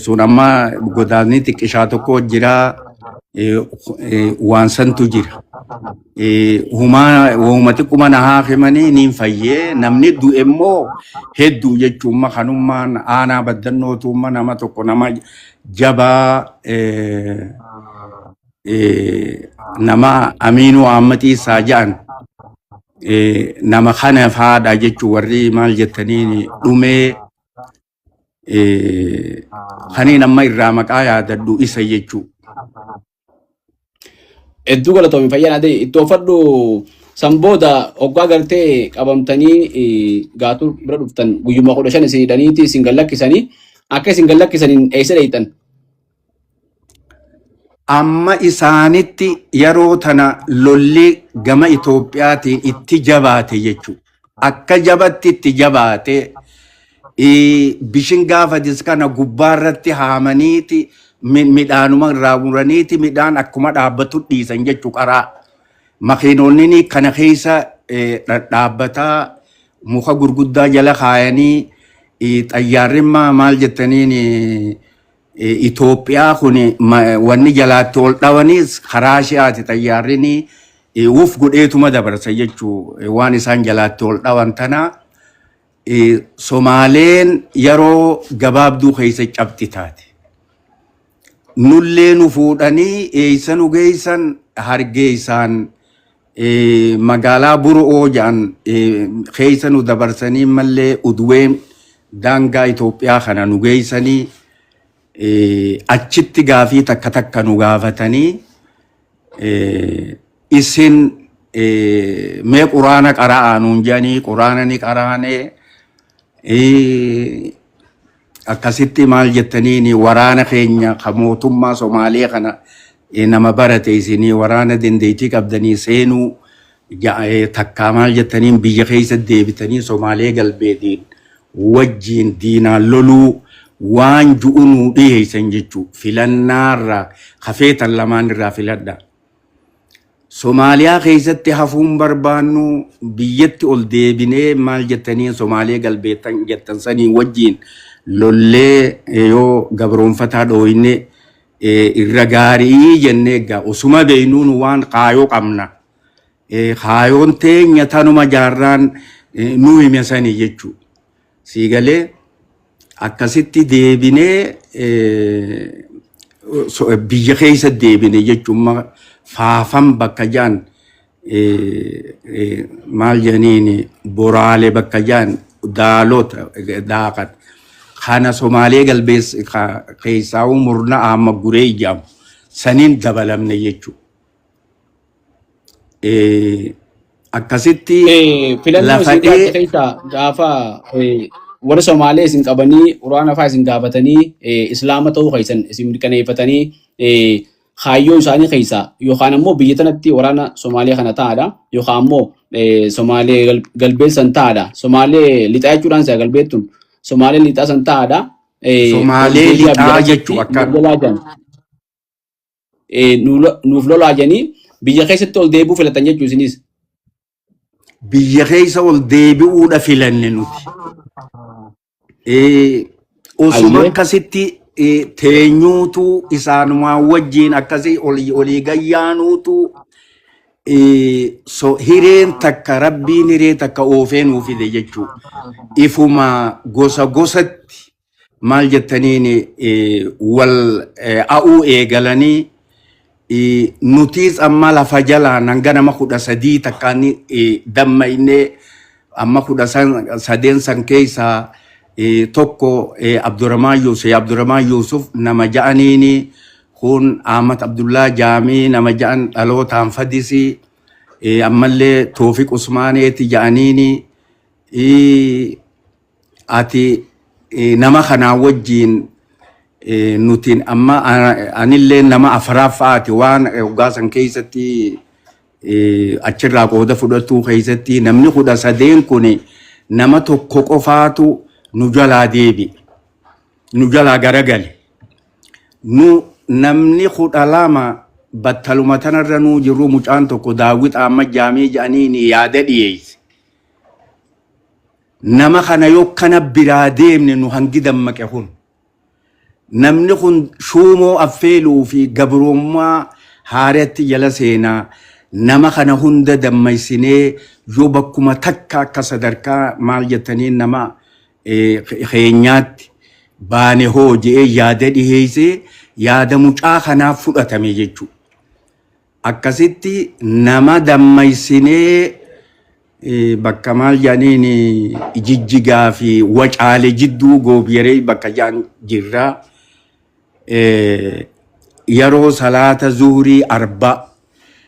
sun amma godaanni xiqqishaa tokko jira, waan santu jira. Humaa wahuma xiqquma na haa himanii niin fayyee. Namni du'e immoo hedduu jechuun kanummaan aanaa baddannootumma nama tokko, nama jabaa, nama Amiinuu Ahmad Isaa jedhan, nama kana faadha jechuun warri maal jettaniin dhumee kaniin amma irraa maqaa yaadadhu isa jechuu. Hedduu galatoomi, fayyaan adee itti oofadhu. San booda hoggaa gartee qabamtanii gaatuu bira dhuftan, guyyuma 15 isin hidhaniiti isin gallakkisanii, akka isin gallakkisaniin eessa dheeyxan? Amma isaanitti yeroo tana lolli gama Itoophiyaatiin itti jabaate jechuudha. Akka jabatti itti jabaate, bishin gaafa kana gubbaarratti haamaniiti midhaanuma irraa muraniiti midhaan akkuma dhaabbatu dhiisan jechuu qaraa. Makiinonni kana keessa dhadhaabbataa muka gurguddaa jala kaayanii, xayyaarri maal jettaniin Itoophiyaa kun wanni jalaatti ol dhawanis karaa shi'aati, xayyaarri uf godheetuma dabarsa jechuu waan isaan jalaatti ol dhawan tana. Somaaleen yeroo gabaabduu keessa cabxi taate. Nullee nu fuudhanii eessa nu geessan? Hargeessaan magaalaa Buroo jedhan keessa nu dabarsanii mallee udween daangaa Itoophiyaa kana nu geessanii, achitti gaafii takka takka nu gaafatanii, isin Mee quraana qara'aa nuun jedhanii quraana ni qaraanee akkasitti maal jettaniin waraana keenya ka mootummaa Somaalee kana nama barate isinii waraana dandeettii qabdanii seenuu takkaa maal jettaniin biyya keessa deebitanii Somaalee galbeetiin wajjiin diinaan loluu waan ju'u nuu dhiyeessan jechuu filannaarraa kafeetan lamaan irraa filadha. Somaaliyaa keessatti hafuun barbaannu biyyatti ol deebinee maal jettanii Somaalee galbeettan jettan sanii wajjiin lollee yoo gabroonfataa dhooyne irra gaarii jennee egaa osuma beeynuun waan kaayoo qabna. Kaayoon teenya tanuma jaarraan nu hime sanii jechuudha. Sii galee akkasitti deebinee biyya keessa deebine jechuun faafan bakka jaan maal jedhaniin boraale bakka jaan daalota daaqan kana Somaalee galbees keessaa murna amma guree ijaamu saniin dabalamne jechuudha. Akkasitti Filannoo lafa isin dhiyaate dhee keessaa gaafa warra Somaalee isin qabanii quraana fa'aa isin gaafatanii islaama ta'uu keessan isin mirkaneeffatanii kaayyoo isaanii keessaa yookaan ammoo biyya tanatti waraana Somaalee kana ta'aadha yookaan ammoo Somaalee galbeessan ta'aadha. Somaalee lixaa jechuudhaan isa galbeettun Somaalee lixaa san ta'aadha. Ol Somaalee deebi'aa biyya lixaa keessatti jechuu akka nuuf lolaa jiran. Nuuf lolaa jedhanii biyya keessatti ol deebi'uu filatan jechuu isinis. Biyya keessa ol deebi'uudha filanne nuti. Osuma Ayyee. akkasitti teenyuutu isaanumaa wajjiin akkasii olii olii gayyaanuutu so hireen takka rabbiin hiree takka oofee nuu fide jechuudha. Ifuma gosa gosatti maal jettaniin wal a'uu eegalanii nutiis amma lafa jalaan hanga nama 13 takkaan dammaynee amma 13 san keessaa tokko Abdurrahmaan Yusuf Abdurrahmaan Yusuf nama ja'aniini kun Ahmad Abdullah Jaamii nama ja'an dhalootaan fadisi ammallee Toofiq Usmaaneeti ja'aniini ati nama kanaa wajjiin nuti amma anillee nama afuraffaati waan hoggaa san keessatti achirraa qooda fudhatuu keessatti namni 13 kun nama tokko qofaatu nu jalaa deebi'e nu jalaa garagale nu namni 12 battaluma tanarra nuu jirru mucaan tokko Daawwit Ahmad Jaamii jedhaniin yaada dhiyeesse. Nama kana yoo kana biraa deemne nu hangi dammaqe kun namni kun shuumoo affeeluu fi gabrummaa haaratti jala seenaa nama kana hunda dammaysinee yoo bakkuma takka akka sadarkaa maal jettanii nama keenyaatti baane hoo je'ee yaada dhiheessee yaada mucaa kanaaf fudhatame jechuudha. Akkasitti nama dammaysinee bakka maal jedhaniin jijjigaa fi wacaale jidduu goobyeree bakka jedhan jirra. Yeroo salaata zuhurii arba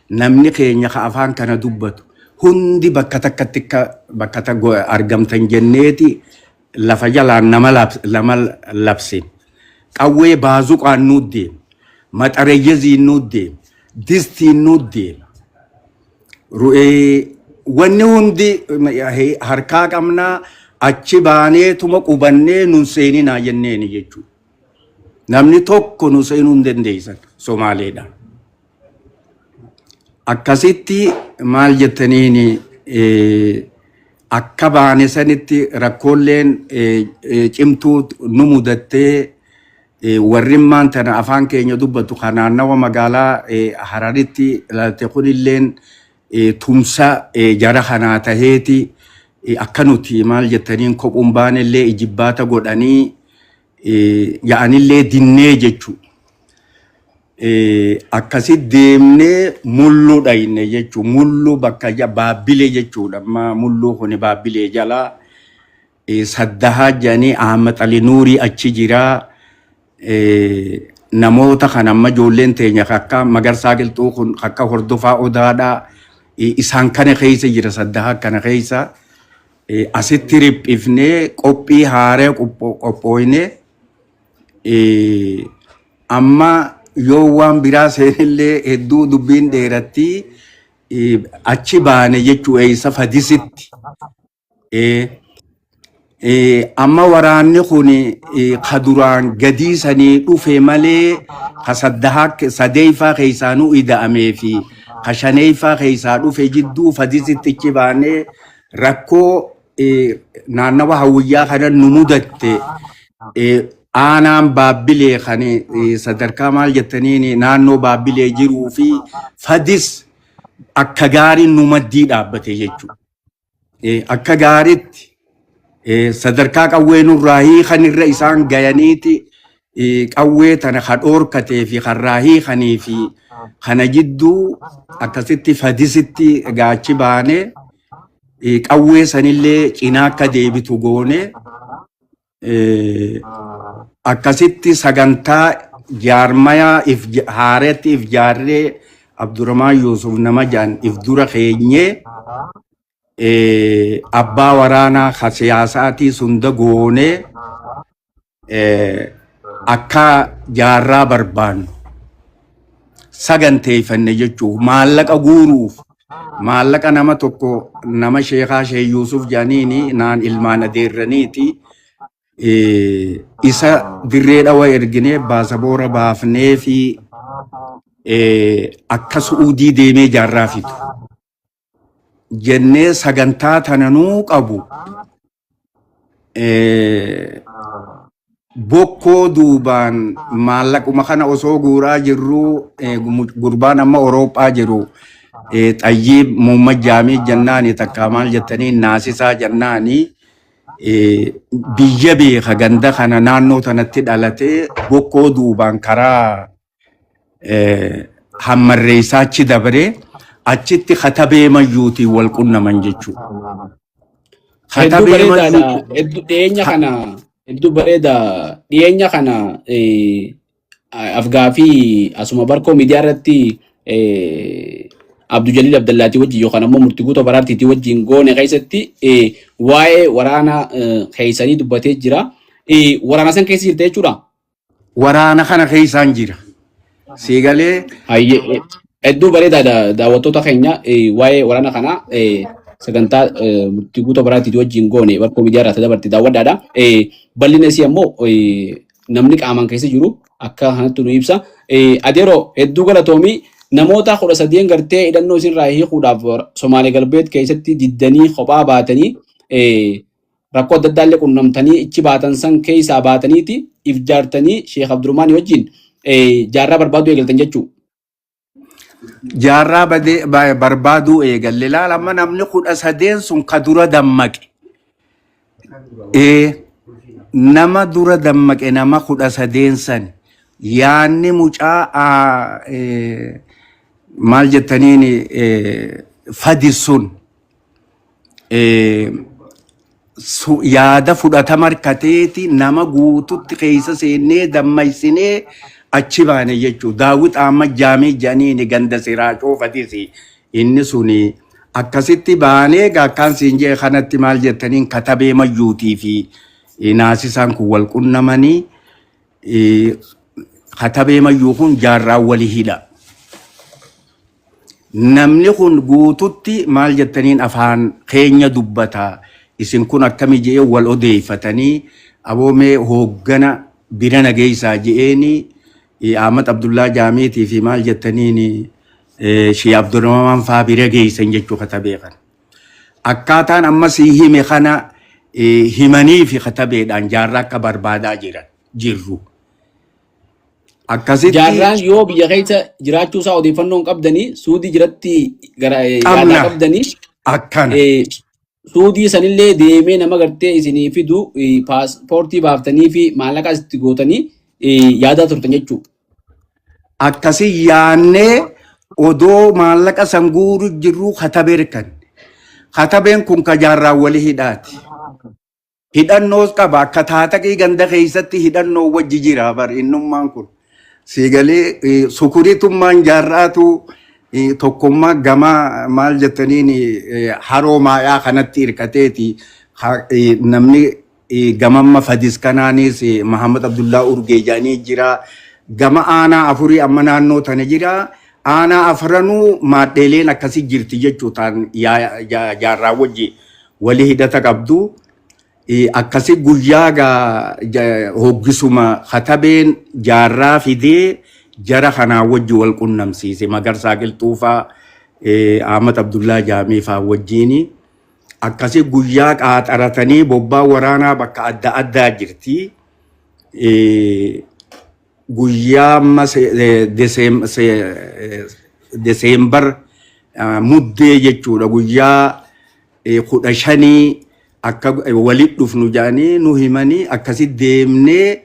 namni keenya ka afaan kana dubbatu hundi bakka takkatti bakka takka argamtan jenneeti lafa jalaan nama labsin. Qawwee baazuqaan nuu deema. Maxarayyaziin nuu deema. Distiin nuu deema. Wanni hundi harkaa qabnaa achi baaneetuma qubannee nun seeninaa jenneeni jechuudha. Namni tokko nu seenuu hin dandeessan Somaaleedha. Akkasitti maal jettaniin akka baane sanitti rakkoolleen cimtuu nu mudattee warri maan tana afaan keenya dubbatu kan naannawa magaalaa Hararitti ilaalte kunilleen tumsa jara kanaa taheeti akka nuti maal jettaniin kophuun baanellee ijibbaata godhanii ya'anillee dinnee jechuudha. Akkasi deemnee mulluu dhayne jechuudha. Mulluu bakka baabbilee jechuudha. Amma mulluu kuni baabbilee jalaa saddahaa jedhanii Ahmad Ali Nuurii achi jiraa. Namoota kan amma ijoolleen teenya akka Magarsaa Qilxuu kun akka hordofaa odaadhaa. Isaan kana keessa jira saddahaa kana keessa asitti riphifnee qophii haaree qophooynee amma yoo waan biraa seenillee hedduu dubbiin dheeratti achi baane jechuu eessa fadisitti. Amma waraanni kun ka duraan gadii sanii dhufe malee ka saddahaa sadeeffaa keessaanuu ida'amee fi ka shaneeffaa keessaa dhufe jidduu fadisitti achi baanee rakkoo naannawa hawwiyyaa kana nu mudatte aanaan baabbilee kan sadarkaa maal jettaniin naannoo baabbilee jiruu fi fadis akka gaariin nu maddii dhaabbate jechuudha. Akka gaariitti sadarkaa qawwee nurraa hiikan irra isaan gayaniiti qawwee tana ka dhoorkatee fi karraa hiikanii fi kana jidduu akkasitti fadisitti gaachi baanee qawwee sanillee cinaa akka deebitu goone akkasitti sagantaa jaarmayaa if haareetti if jaarree Abdurrahmaan Yuusuf nama jaan if dura keenyee abbaa waraanaa ka siyaasaatii sunda goonee akka jaarraa barbaannu saganteeffanne jechuun maallaqa guuruuf maallaqa nama tokko nama sheekaa Sheek Yuusuf jedhaniini naan ilmaan adeerraniiti isa dirree dhawa erginee baasaboora baafnee fi akka su'uudii deemee jaarraa fidu jennee sagantaa tananuu qabu bokkoo duubaan maallaquma kana osoo guuraa jirruu gurbaan amma Awurooppaa jiru xayyiib Muhammad Jaamii jennaani takka maal jettanii naasisaa jennaani biyya beeka ganda kana naannoo tanatti dhalatee bokkoo duubaan karaa hammarreessaa achi dabree achitti katabee mayyuutiin wal qunnaman jechuudha. Hedduu Katabee bareedaadha. mayyuu Hedduu dhiyeenya kana hedduu bareeda dhiyeenya kana afgaafii asuma barkoo miidiyaa irratti Abdul Jaliil Abdallaatii wajjin yookaan ammoo murtii guutuu baraartiitii wajjin goone keessatti waa'ee waraana keessanii dubbatee jira. Waraana san keessa jirta jechuudha. Waraana kana keessaan jira. Siigalee Hayyee hedduu bareedaadha daawwattoota keenya waa'ee waraana kanaa sagantaa murtii guutuu baraartiitii wajjin goone barkoo miidiyaa irraa dabarte daawwadhaadha. Bal'ina isii ammoo namni qaamaan keessa jiru akka kanatti nu ibsa. Adeeroo hedduu galatoomii namoota 13 gartee hidhannoo isinirraa hiikuudhaaf Somaalee Galbeet keessatti diddanii kophaa baatanii rakkoo adda addaa illee qunnamtanii ichi baatan san keessaa baataniiti if jaartanii Sheekh Abdurrahmaanii wajjin jaarraa barbaaduu eegaltan jechuudha. Jaarraa badee barbaaduu eegalle laala amma namni 13 sun ka dura dammaqe. Nama dura dammaqe nama 13 san yaanni mucaa maal jettaniin fadi sun yaada fudhatama harkateeti nama guututti keessa seennee dammaysinee achi baane jechuudha. Daawwit Ahmad Jaamii jedhaniini ganda Siraacoo Fatisi inni suni akkasitti baanee gaakkaan siin jee kanatti maal jettaniin katabee mayyuutii fi naasisaan kun wal qunnamanii katabee mayyuu kun jaarraan wali hidha. Namni kun guututti maal jettaniin afaan keenya dubbata. Isin kun akkami je'ee wal odeeffatanii aboomee hooggana bira nageessaa je'eeni Ahmad Abdullaa Jaamiitii fi maal jettaniin Shii Abdurrahmaan faa bira geessan jechuu katabee kana. Akkaataan amma sii hime kana himanii fi katabeedhaan jaarraa akka barbaadaa jiran jirru. Akkasitti Jaarraan yoo biyya keessa jiraachuu isaa odeeffannoo hin qabdanii suudii jiratti gara yaadaa qabna qabdanii akkana. Suudii sanillee deemee nama gartee isinii fidu paaspoortii baaftanii fi maallaqa itti gootanii yaadaa turtan jechuudha. Akkasi yaannee odoo maallaqa san guuru jirru katabee hirkan. Katabeen kun ka jaarraan wali hidhaati. Hidhannoos qaba akka taataqii ganda keessatti hidhannoo wajji jira bar innummaan kun. Siigalee sukuritummaan jaarraatu Tokkummaa gama maal jettaniin haroo maayaa kanatti hirkateeti namni gamamma fadis kanaanis Mahammad Abdullaa Urgee jedhanii jira. Gama aanaa afurii amma naannoo tana jira. Aanaa afranuu maadheeleen akkasii jirti jechuu taan jaarraa wajji walii hidhata qabdu. Akkasi guyyaa gaa hoggisuma katabeen jaarraa fidee jara kanaa wajji wal qunnamsiise Magarsaa Qilxuufaa, Ahmad Abdullaa Jaamiifaa wajjiini. Akkasi guyyaa qaaxaratanii bobbaa waraanaa bakka adda addaa jirti. Guyyaa amma Deseembar muddee jechuudha guyyaa 15 akka walit dhufnu jedhanii nu himanii akkasi deemnee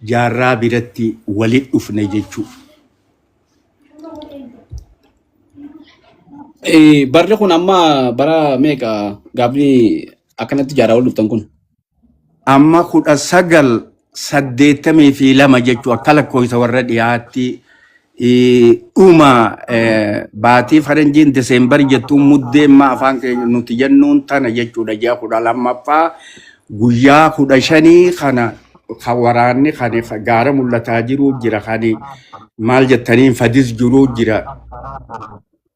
jaarraa biratti walit dhufne jechuudha. Barri kun amma bara meeqa gaafni akkanatti jaarraa wal dhuftan kun? Amma 1982 jechuu akka lakkoofsa warra dhiyaatti dhuma baatii faranjiin Deseembar jettuun muddee amma afaan keenya nuti jennuun tana jechuudha ji'a 12ffaa guyyaa 15 kana kan waraanni kan gaara mul'ataa jiru jira kan maal jettaniin fadis jiru jira.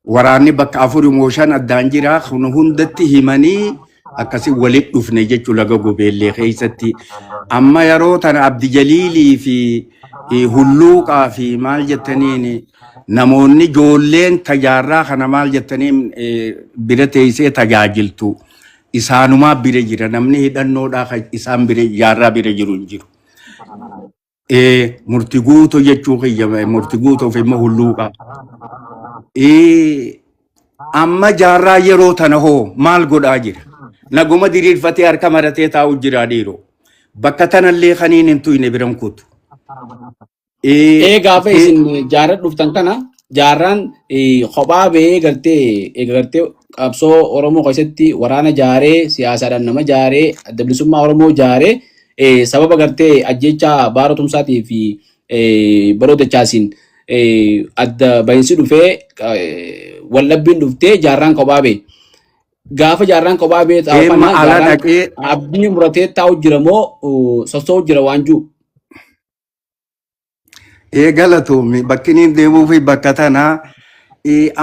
Waraanni bakka afur moo shan addaan jira. Kun hundatti himanii akkasii walitti dhufne jechuun laga gobeellee keessatti. Amma yeroo tana Abdi Jaliilii fi Hulluuqaa fi maal jettaniin namoonni ijoolleen tajaarraa kana maal jettaniin bira teessee tajaajiltu. Isaanumaa bira jira. Namni hidhannoodhaa kan isaan bira jaarraa bira jiru hin jiru. Murti guutuu jechuu kiyya murti guutuuf immoo hulluuqa. Amma jaarraa yeroo tana hoo maal godhaa jira? Naguma diriirfatee harka maratee taa'u jira dhiiroo. Bakka tanallee kaniin hin tuyne biran kutu. Ee gaafa isin jaarra dhuftan kana jaarraan kophaa ba'ee gartee eega gartee qabsoo Oromoo keessatti waraana jaaree siyaasaadhaan nama jaaree adda bilisummaa Oromoo jaaree sababa gartee ajjeechaa Baaroo Tumsaatii fi Baroo Dachaasiin adda bahinsi dhufee waldhabbiin dhuftee jaarraan kophaa ba'e. Gaafa jaarraan kophaa ba'ee taa'u Eemma kana ala jaarraan dhaqee abdii muratee taa'u jira moo sossoo'u jira waan jiru. Ee galatoomi bakki inni deemuu fi bakka tana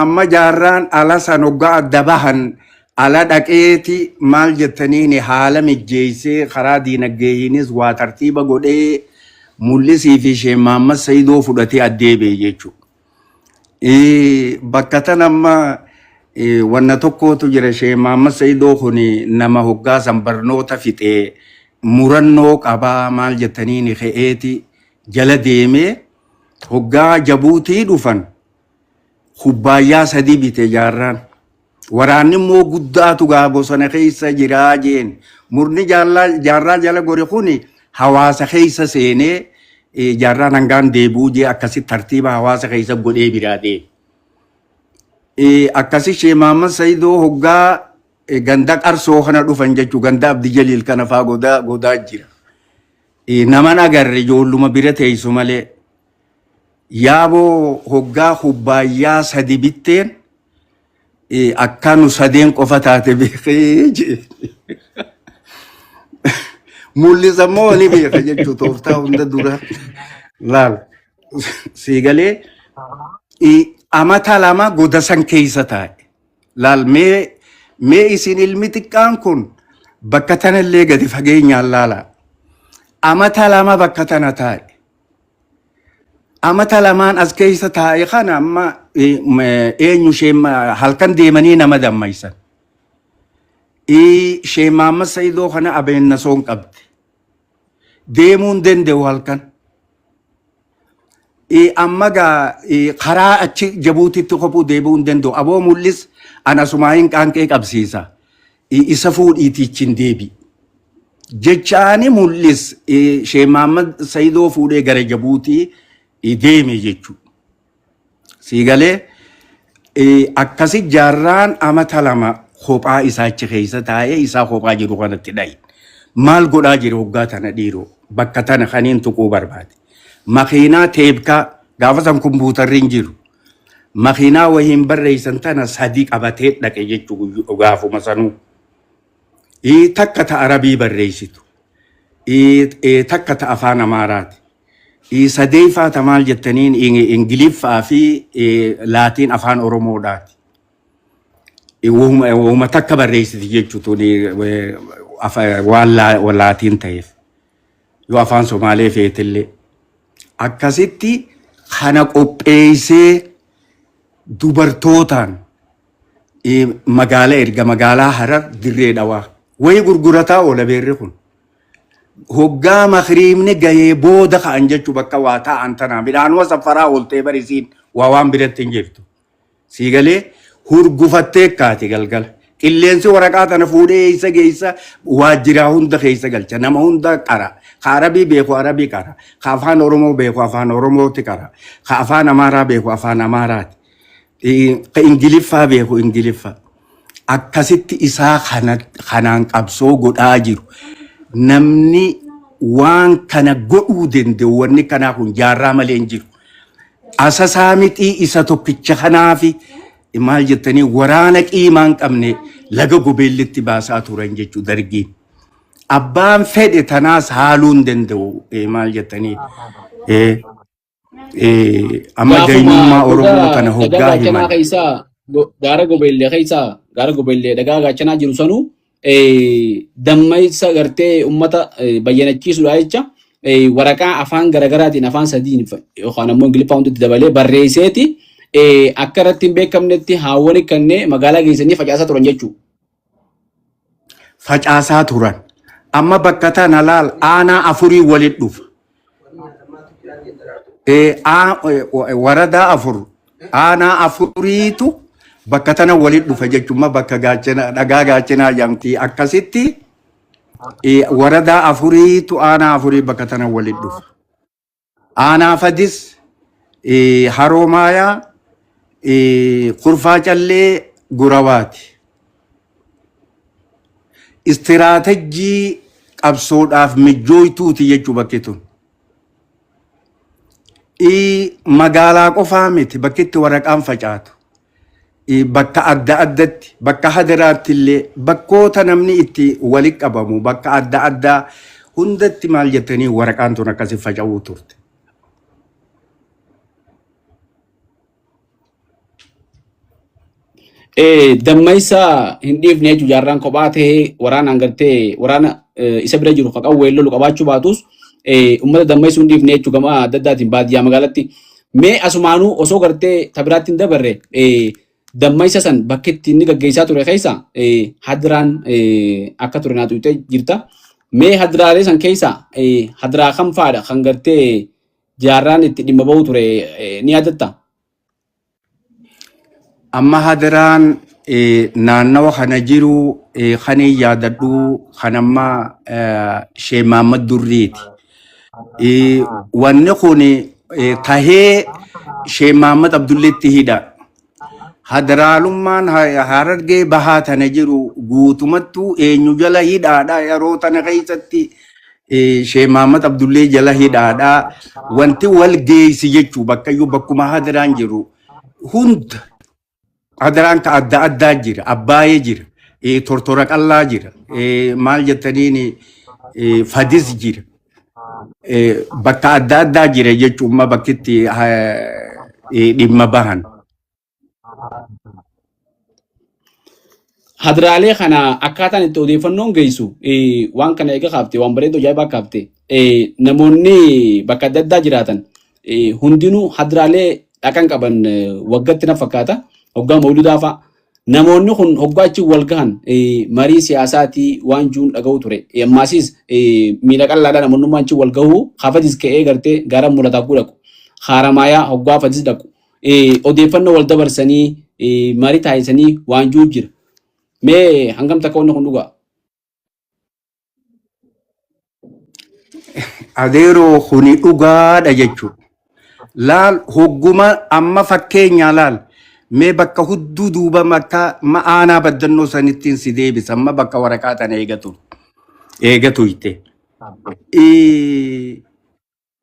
amma jaarraan ala san hoggaa adda bahan ala dhaqeeti maal jettaniin haala mijjeessee karaa diinagdeehiinis waa tartiiba godhee mul'isii fi isheen Mahammad Sayidoo fudhatee addeebi'e jechuudha. Bakka tana amma wanna tokkotu jira ishee Mahammad Sayidoo kun nama hoggaa san barnoota fixee murannoo qabaa maal jettaniin ka'eeti jala deemee hoggaa Jabuutii dhufan kubbaayyaa sadii bite jaarraan. Waraanni immoo guddaatu gaa bosona keessa jiraa jeen. Murni jaarraa jala gore kun hawaasa keessa seenee jaarraan hangaan deebi'uu jee akkasi tartiiba hawaasa keessa godhee biraa deeme. Akkasi Shee Mahammad Sayidoo hoggaa ganda qarsoo kana dhufan jechuu ganda Abdi Jaliil kana faa godaa jira. Naman agarre ijoolluma bira teessu malee. Yaaboo hoggaa kubbaayyaa sadi bitteen akka nu sadeen qofa taate beekee jee. Mul'isa immoo ni beeka jechuu tooftaa hunda dura. Laal sii galee amata lama goda san keessa taa'e. Laal mee isin ilmi xiqqaan kun bakka tanallee gadi fageenyaan laala. Amata lama bakka tana taa'e. Amata lamaan as keessa taa'e kana amma eenyu isheen halkan deemanii nama dammaysan. Isheen Mahammad Sayidoo kana abeennasoon qabdi. Deemuu hin danda'u halkan. Amma gaa karaa achi Jabuutitti kophuu deebi'uu hin danda'u. Aboo mul'is an asumaa hin qaanqee qabsiisa. Isa fuudhiitichi hin deebi. Jechaani mul'is Sheekh Mahammad Sayidoo fuudhee gara Jabuutii deeme jechuudha. Sii galee akkasi jaarraan amata lama kophaa isaa achi keessa taa'ee isaa kophaa jiru kanatti dhayi. Maal godhaa jira hoggaa tana dhiiroo bakka tana kaniin tuquu barbaade. Makiinaa teebkaa gaafa san kompuutarri hin jiru. Makiinaa wahiin barreessan tana sadi qabatee dhaqe jechuu gaafuma sanuu. Takka ta Arabii barreessitu. Takka ta afaan Amaaraati. Sadeeffaa ta maal jettaniin Ingiliffaa fi Laatiin afaan Oromoodhaati. Wahuma takka barreessiti jechuun waan Laatiin ta'eef. Yoo afaan Somaalee feetillee. Akkasitti kana qopheessee dubartootaan magaala erga magaalaa Harar Dirree Dhawaa. Wayi gurgurataa oola beerri kun. Hoggaa makriimni gahee booda ka'an jechuu bakka waa taa'an tanaa midhaanuma safaraa ooltee barisiin waa waan biratti hin jirtu. Sii galee hurgufattee kaati galgala. Qilleensi waraqaa tana fuudhee eessa geessa waajjiraa hunda keessa galcha. Nama hunda qara. Ka Arabii beeku Arabii qara. Ka afaan Oromoo beeku afaan Oromooti qara. Ka afaan Amaaraa beeku afaan Amaaraati. Ka Ingiliffaa beeku Ingiliffaa. Akkasitti isaa kanaan qabsoo godhaa jiru. Namni waan kana godhuu danda'u wanni kanaa kun jaarraa malee hin jiru. Asasaa mixii isa tokkicha kanaafi maal jettanii waraana qiimaa hin qabne laga gobeellitti baasaa turan jechuu dargiin. Abbaan fedhe tanaas haaluu hin danda'u maal jettanii. Amma Gaafuma jaynummaa goga Oromoo tana dhagaa hoggaa gaachanaa himan. keessaa gaara gobeellee keessaa gaara gobeellee dhagaa gaachanaa jiru sanuu dammaysa gartee ummata bayyanachiisuudha jecha waraqaa afaan garagaraatiin afaan sadiin yookaan ammoo ingiliffaa hundatti dabalee barreesseeti akka irratti hin beekamnetti haawwani kannee magaalaa geessanii facaasaa turan jechuudha. Facaasaa turan. Amma bakka tana laal aanaa afurii walit dhufa. Waradaa afur aanaa afuriitu bakka tana walit dhufa jechuun bakka gaachana dhagaa gaachanaa jedhamti akkasitti waradaa afuriitu aanaa afurii bakka tana walit dhufa. Aanaa Fadis, Haroo Maayaa, Kurfaa Callee, Gurawaati. Istiraatajjii qabsoodhaaf mijjooytuuti jechuu bakki tun. Magaalaa qofaa miti bakki itti waraqaan facaatu. Bakka adda addatti bakka hadaraatti illee bakkoota namni itti walitti qabamu bakka adda addaa hundatti maal jettanii waraqaan tun akkasi faca'uu turte. Dammaysa hin dhiifne jechuun jaarraan kophaa ta'ee waraanaan gartee waraana isa bira jiru kan qawwee lolu qabaachuu baatus uummata dammaysuu hin dhiifne jechuun gama adda addaatiin baadiyyaa magaalatti. Mee asumaanuu osoo gartee tabiraatti hin dabarre dammaysa san bakki itti inni gaggeessaa ture keessa hadraan akka ture naa tuqxee jirta. Mee hadraalee san keessa hadraa kam fa'aadha kan gartee jaarraan itti dhimma ba'uu ture ni yaadatta? Amma hadraan naannawa kana jiru kan hin yaadadhu kan amma Sheek Mahammad Durriiti. Wanni kun tahee Sheek Mahammad Abdulleetti hidha. Hadraalummaan Harargee bahaa tana jiru guutumattuu eenyu jala hidhaadha yeroo tana keessatti Sheek Mahammad Abdullee jala hidhaadha. Wanti wal geessi jechuu bakkayyuu bakkuma hadraan jiru hunda hadraan ka adda addaa jira abbaayee jira tortora qallaa jira maal jettaniin fadis jira bakka adda addaa jira jechuun bakkitti dhimma bahan. Hadraalee kana akkaataan itti odeeffannoon geessu waan kana eega kaafte waan bareedu ajaa'ibaa kaafte namoonni bakka adda addaa jiraatan hundinuu hadraalee dhaqan qaban waggatti na fakkaata hoggaa mawludaa fa'a. Namoonni kun hoggaa achi wal gahan marii siyaasaatii waan juun dhaga'u ture. Ammaasiis miila qal'aadhaa namoonnummaan achi wal gahuu hafadis ka'ee gartee gaara mulataa dhaqu. Haaramaayaa hoggaa hafadis dhaqu. Odeeffannoo wal dabarsanii marii taasisanii waan jiru jira. Mee hangam takka wanni kun dhugaa? Adeeroo kuni dhugaadha jechuudha. Laal hogguma amma fakkeenyaa laal mee bakka hudduu duuba makka ma'aanaa baddannoo sanittiin si deebisa amma bakka waraqaa tana eegatu eegatu hitte.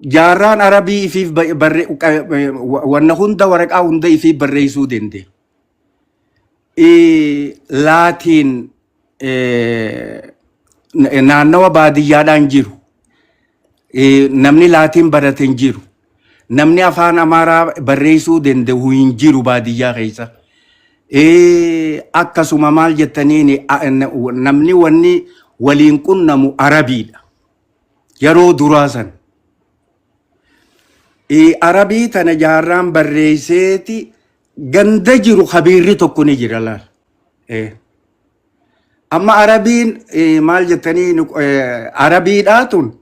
Jaarraan Arabii ifiif barre wanna hunda waraqaa hunda ifiif barreessuu danda'e. Laatiin naannawa baadiyyaadhaan jiru. Namni laatiin barate hin jiru. Namni afaan Amaaraa barreessuu danda'u hin jiru baadiyyaa keessa. Akkasuma maal jettaniin namni wanni waliin qunnamu Arabiidha. Yeroo duraa san. Arabii tana jaarraan barreesseeti ganda jiru kabiirri tokko ni jira laal. Amma Arabiin maal jettanii Arabiidhaa tun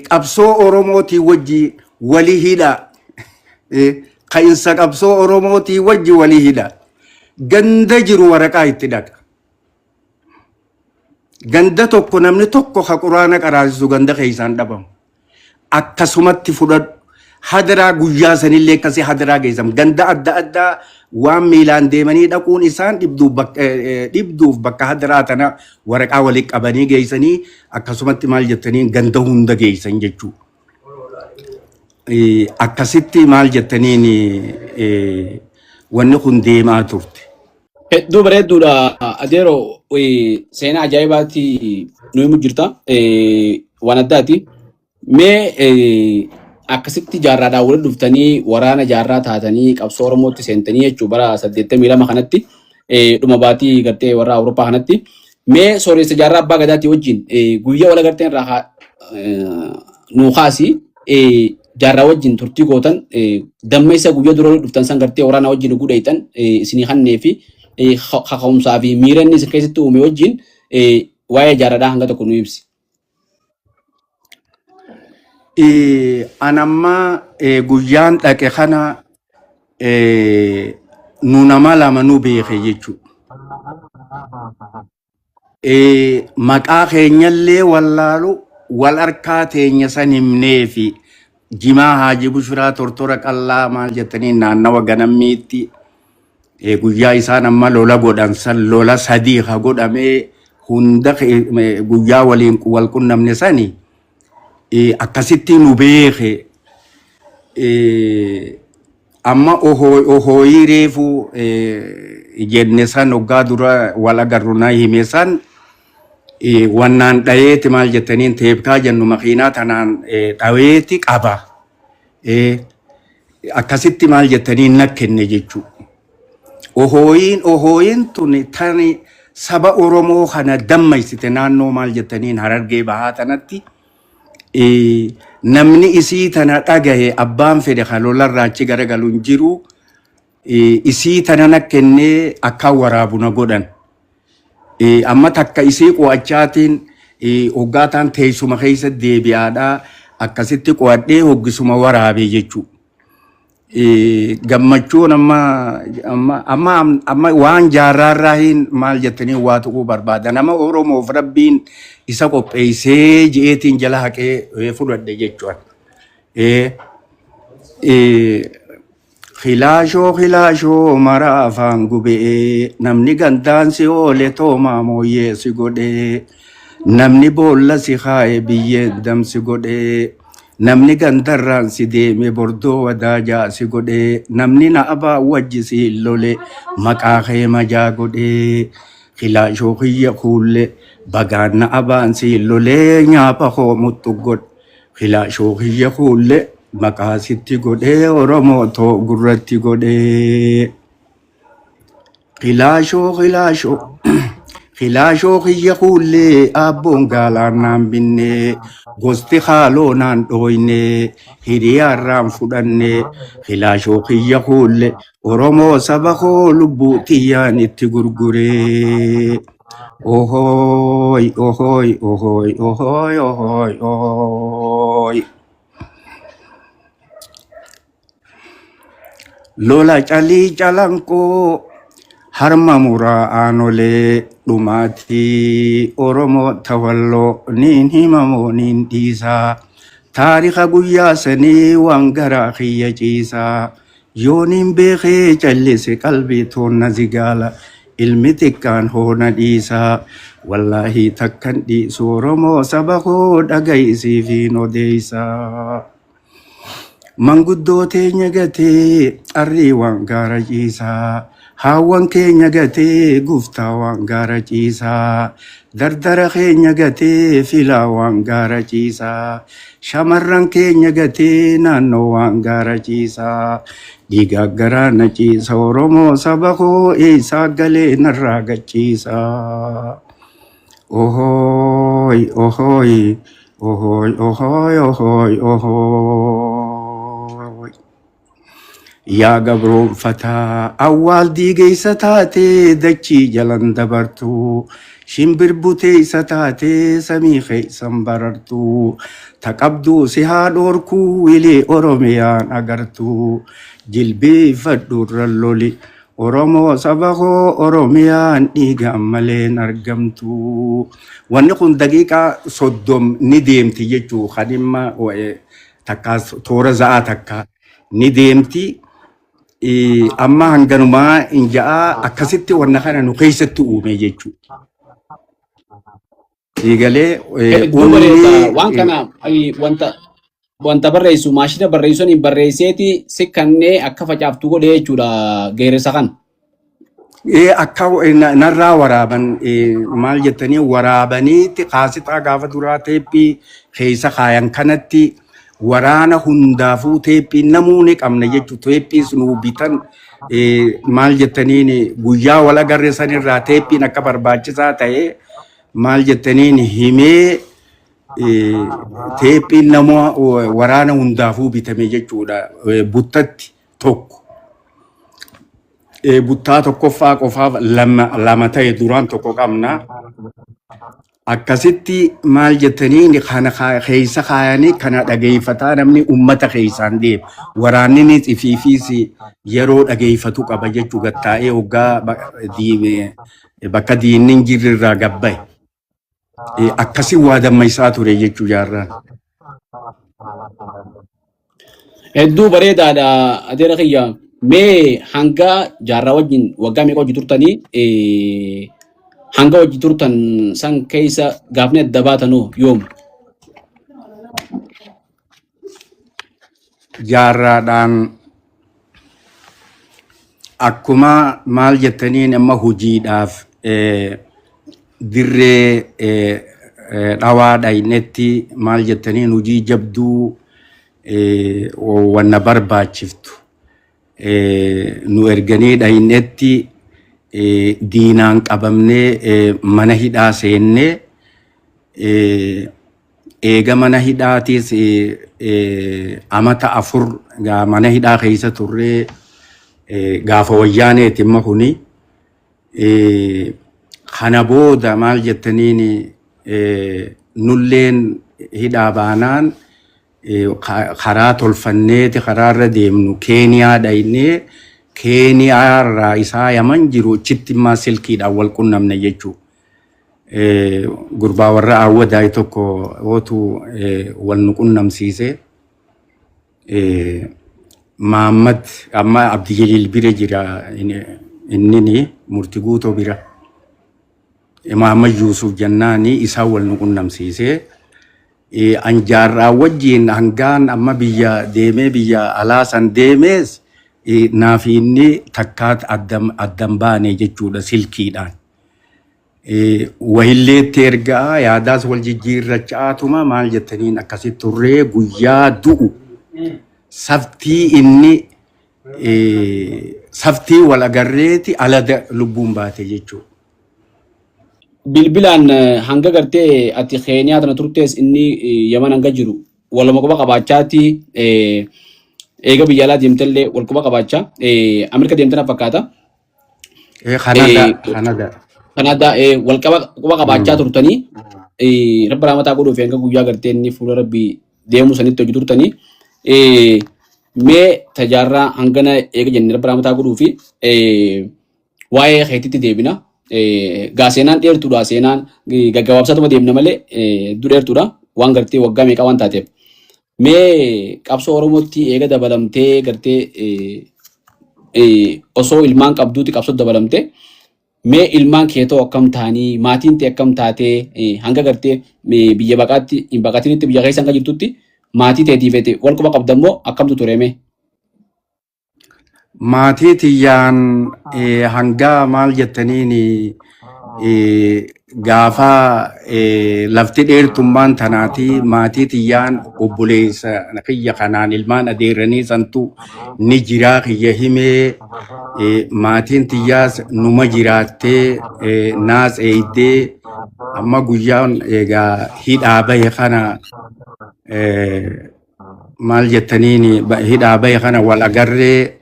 qabsoo Oromootii wajji walii hidha. Ka'insa qabsoo Oromootii wajji walii hidha. Ganda jiru waraqaa itti dhaqa. Ganda tokko namni tokko ka quraana qaraasisu ganda keessaan dhabamu. Akkasumatti fudhadhu. Hadaraa guyyaa sanillee akkasii hadaraa geessan. Ganda adda addaa waan miilaan deemanii dhaquun isaan dhibduuf bakka hadaraa tana waraqaa walitti qabanii geessanii akkasumatti maal jettanii ganda hunda geessan jechuudha. Akkasitti maal jettaniin wanni kun deemaa turte. Hedduu bareedduudha adeero seenaa ajaa'ibaatti nu himu jirta waan addaati. Mee akkasitti jaarraadhaan walitti dhuftanii waraana jaarraa taatanii qabsoo Oromootti seentanii jechuu bara 82 kanatti dhuma baatii gartee warra Awurooppaa kanatti. Mee sooressa jaarraa abbaa gadaatii wajjin guyyaa wal agarteen irraa nuu kaasi jaarraa wajjin turtii gootan dammeessa guyyaa dura dhuftan san gartee waraana wajjin gudheeytan isinii kannee fi kaka'umsaa fi miira inni isin keessatti uume wajjin waa'ee jaarraadhaa hanga tokko nu ibsi. Anamma guyyaan dhaqe kana nu nama lama nu beeke jechuudha. Maqaa keenyallee wallaalu wal harkaa teenya san himnee fi jimaa Haaji Bushiraa tortora qallaa maal jettanii naannawa ganammiitti guyyaa isaan amma lola godhan san lola sadii ha godhamee hunda guyyaa waliin wal qunnamne sani akkasitti nu beeke. Amma ohooyii reefu jenne san hoggaa dura wal agarru na hime san wannaan dhayeeti maal jettaniin teepkaa jennu makiinaa tanaan dhaweeti qaba. Akkasitti maal jettaniin na kenne jechuudha. Ohooyiin tun tani saba Oromoo kana dammaysite naannoo maal jettaniin Harargee bahaa tanatti namni isii tana dhagahe abbaan fedhe kan lolarraa achi garagalu hin jiru. Isii tana na kennee akka waraabu na godhan. Amma takka isii qo'achaatiin hoggaataan teessuma keessa deebi'aadhaa akkasitti qo'adhee hoggisuma waraabee jechuudha. Gammachuun amma amma amma amma waan jaarraarraa hin maal jettanii waa tuquu barbaada. Nama Oromoof Rabbiin isa qopheessee ji'eetiin jala haqee fudhadhe jechuudha. Khilaashoo khilaashoo mara afaan gube'ee namni gandaan si oole toomaa mooyyee si godhee namni boolla si kaaye biyyeen damsi godhee namni gandarraan si deeme bordoo wadaajaa si godhee namni na abaa wajji si hin lole maqaa kee majaa godhee khilaashoo kiyya kuulle bagaan na abaan si hin lolee nyaapa koo muxxu godhe Khilaashoo kiyya kuulle maqaa sitti godhee Oromoo too gurratti godhee. Khilaashoo khilaashoo khilaashoo kiyya kuullee abboon gaalaan naan binnee gosti haaloo naan dhooynee hiriyaarraan fudhannee khilaashoo kiyya kuulle Oromoo saba koo lubbuu tiyyaan itti gurguree. Ohooy ohooy ohooy ohooy ohooy ohooy. Lola calii calanqoo harma muraa aanolee dhumaatii Oromoo tawalloo niin himamoo niin dhiisaa taarika guyyaa sanii waan garaa kiyya ciisaa yooniin beekee callise qalbii toonna zigaala. Ilmi xiqqaan hoona dhiisaa. Wallaahii takkan dhiisu Oromoo saba koo dhaga'i siifiin odeessaa. Manguddoo teenya gatee arrii waan gaara ciisaa. Haawwan keenya gatee guftaa waan gaara ciisaa. Dardara keenya gatee filaa waan gaara ciisaa. Shamarran keenya gatee naannoo waan gaara ciisaa. Dhiigaa garaa na ciisa Oromoo saba koo eessaa galee narraa gachiisaa. Ohooy ohooy ohooy ohooy ohooy ohooy. Yaa gabroonfataa awwaal diigeessa taatee dachii jalan dabartu shimbir buteessa taatee samii keessan barartu taqabduu si haa dhoorkuu wilee Oromiyaan agartu jilbeeffadhu irra loli Oromoo saba koo Oromiyaan dhiigaan maleen argamtu. Wanni kun daqiiqaa 30 ni deemti jechuu kan dhimma takkaa toora za'aa takka ni deemti. Amma hanganumaa hin ja'aa akkasitti wanna kana nu keessatti uume jechuudha. Siigalee Hedduu bareeda. onnee Waan kana wanta barreessu maashina barreessu saniin barreesseeti si kannee akka facaaftu godhe jechuudha geeressa kana. Akka narraa waraaban maal jettanii waraabaniitti kaasixaa gaafa duraa teephii keessa kaayan kanatti waraana hundaafuu teephii namuu ni qabna jechuudha. Teephiis nuu bitan maal jettaniin guyyaa wal agarre sanirraa teephiin akka barbaachisaa ta'e maal jettaniin himee teephiin nama waraana hundaafuu bitame jechuudha. Buttatti tokko. Buttaa tokkoffaa qofaaf lama ta'e duraan tokko qabna. Akkasitti maal jettaniin kana keessa kaayanii kana dhageeffataa namni ummata keessaan deema. Waraanninis ifiifiis yeroo dhageeffatu qaba jechuu gattaa'ee hoggaa bakka diinni hin jirre irraa gabbaye. Akkasii waa dammaysaa ture jechuu jaarraan. Hedduu bareedaadha adeera kiyya. Mee hanga jaarraa wajjin waggaa meeqa hojii turtanii hanga hojii turtan san keessa gaafni adda baatanoo yoom? Jaarraadhaan akkuma maal jettaniin amma hojiidhaaf dirree dhawaa dhaynetti maal jettaniin hojii jabduu wanna barbaachiftu nu erganii dhaynetti diinaan qabamnee mana hidhaa seennee eega mana hidhaatiis amata 4 mana hidhaa keessa turree gaafa wayyaaneeti imma kuni. Kana booda maal jettaniin nulleen hidhaa baanaan karaa tolfanneeti karaarra deemnu Keeniyaa dhaynee Keeniyaa irraa isaa Yaman jiru achitti immaa silkiidhaan wal qunnamne jechuudha. Gurbaa warra Awwadaay tokko ootu wal nu qunnamsiise. Mahammad amma Abdijaliil bira jira innini murti guutoo bira. Mahammad Yuusuf jennaani isaan wal nu qunnamsiise. An jaarraa wajjin hangaan amma biyya deemee biyya alaa san deemees naaf inni takkaat addan baane jechuudha silkiidhaan. Wahilleetti ergaa yaadaas wal jijjiirrachaatuma maal jettaniin akkasitti turree guyyaa du'u saftii inni saftii wal agarreeti ala lubbuun baate jechuudha. Bilbilaan hanga gartee ati Keeniyaa tana turtees inni Yaman hanga jiru waluma quba qabaachaati eega biyya alaa deemtellee wal quba qabaachaa Ameerika deemte na fakkaata. Kanada, Kanada. Kanada wal quba qabaachaa turtanii rabbi rahmataa godhuuf hanga guyyaa gartee inni fuula rabbii deemuu sanitti hojii turtanii mee tajaarraa hangana eega jenne rabbi rahmataa godhuufi waa'ee keetitti deebina. Gaa seenaan dheertuudha seenaan gaggabaabsaatuma deemna malee hedduu dheertuudha waan gartee waggaa meeqaa waan taateef. Mee qabsoo Oromootti eega dabalamtee gartee osoo ilmaan qabduuti qabsoo dabalamte Mee ilmaan kee too akkam ta'anii maatiin tee akkam taatee hanga gartee biyya baqaatti hin baqatinitti biyya keessa hanga jirtutti maatii teetiif ete wal quba qabda immoo akkamtu ture mee? Maatii tiyyaan hanga maal jettaniin gaafa lafti dheertummaan tanaati maatii tiyyaan obboleessa kiyya kanaan ilmaan adeeranii santu ni jiraa kiyya himee maatiin tiyyaas numa jiraattee naas eeydee amma guyyaan egaa hidhaa bahe kana maal jettaniin hidhaa bahe kana wal agarree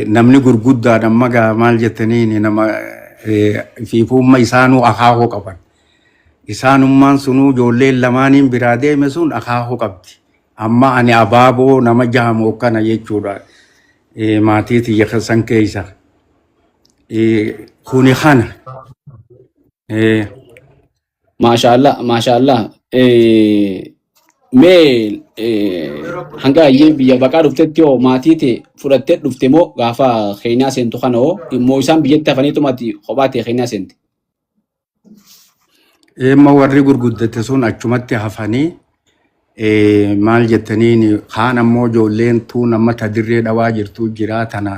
namni gurguddaan amma gaa maal jettaniin nama fiifuumma isaanuu akaakuu qaban. Isaanummaan sunuu ijoolleen lamaaniin biraa deeme sun akaakuu qabdi. Amma ani abaaboo nama jahamu kana jechuudha. Maatii tiyya san keessa. Kuni kana. Maashaallah maashaallah. Mee hanga ayyee biyya baqaa dhuftetti hoo maatii tee fudhattee dhufte moo gaafa Keeniyaa seentu kana hoo immoo isaan biyyatti hafaniituma ati kophaa tee Keeniyaa seente? Eemma warri gurguddate sun achumatti hafanii maal jettaniin kaan ammoo ijoolleen tuun amma ta dirree dhawaa jirtu jira tana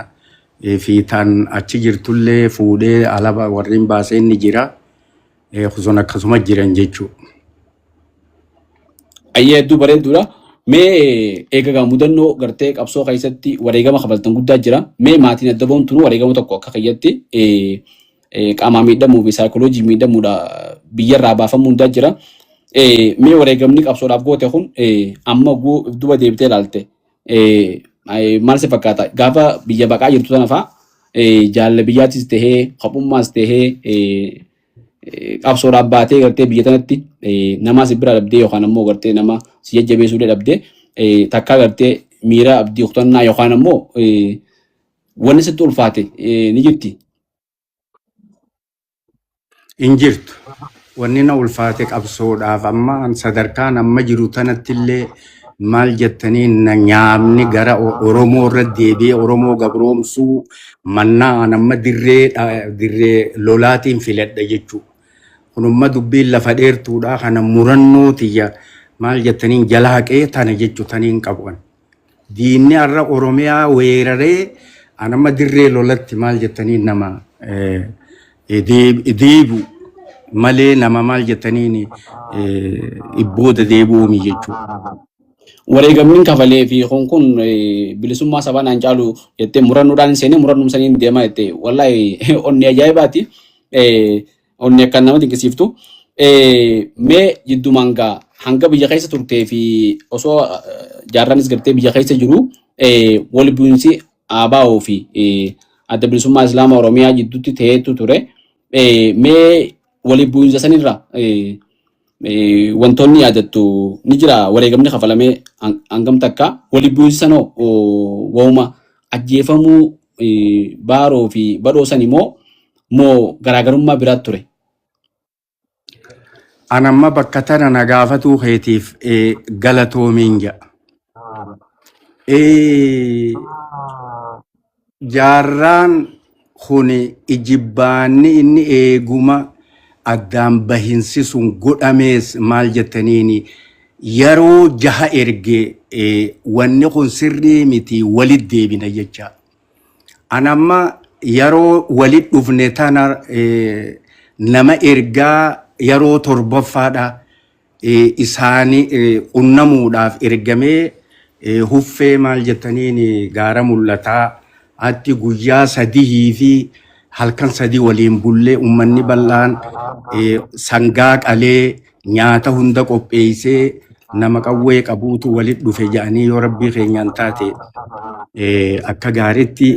fi tan achi jirtullee fuudhee alaba warreen baasee ni jira. Sun akkasuma jiran jechuudha. Ayyee hedduu bareedduudha. Mee eegagaa mudannoo gartee qabsoo keessatti wareegama kafaltan guddaa jira. Mee maatiin adda boontuun wareegama tokko akka kiyyatti qaamaa miidhamuu fi saayikooloojii miidhamuudha biyyarraa baafamuu hundaa jira. Mee wareegamni qabsoodhaaf goote kun amma duba deebitee ilaalte maal si fakkaata? Gaafa biyya baqaa jirtu sana fa'aa jaalala biyyaattis tahee kophummaas tahee qabsoodhaaf baatee gartee biyya tanatti nama si bira dhabdee yookaan ammoo gartee nama si jajjabeessuu dhabdee takkaa gartee miira abdii kutannaa yookaan ammoo wanni sitti ulfaate ni jirti. Hin jirtu. Wanni na ulfaate qabsoodhaaf amma sadarkaan amma jiru tanatti illee maal jettanii na nyaamni gara Oromoo irra deebi'ee Oromoo gabroomsuu mannaa an amma dirree dirree lolaatiin filadha jechuudha. Kunumma dubbiin lafa dheertuudha kana murannoo tiyya maal jettaniin jala haqee tana jechuu taniin qabu. An. Diinni har'a Oromiyaa weeraree an amma dirree lolatti maal jettaniin nama deebi'u malee nama maal jettaniin ibbooda deebi'uumi jechuudha. Wareegamni kafalee fi kun kun bilisummaa sabaa naan caalu jettee murannoodhaan hin seenee murannoo saniin deemaa jettee wallaahi onni ajaa'ibaati. Onni akkaan nama dinqisiiftu. Mee jiddumaan gaa hanga biyya keessa turtee fi osoo jaarraanis gartee biyya keessa jiru wal bu'insi ABO fi adda bilisummaa Islaamaa Oromiyaa jidduutti ta'eetu ture. Mee wal bu'insa sanirra wantoonni yaadattu ni jira wareegamni kafalamee hangam takka wal bu'insa sanoo wauma ajjeefamuu baaroo fi badhoo sani moo moo garaagarummaa biraatu ture? An amma bakka tana na gaafatuu keetiif galatoomiin jedha. Jaarraan kun ijibbaanni inni eeguma addaan bahinsi sun godhamees maal jettaniini yeroo jaha erge wanni kun sirrii miti walit deebina jecha. An amma yeroo walit dhufne tana nama ergaa yeroo torbaffaadha isaanii qunnamuudhaaf ergamee huffee maal jettaniin gaara mul'ataa atti guyyaa sadihii fi halkan sadii waliin bullee ummanni bal'aan sangaa qalee nyaata hunda qopheessee nama qawwee qabuutu walit dhufe jedhanii yoo rabbii keenyaan taate akka gaariitti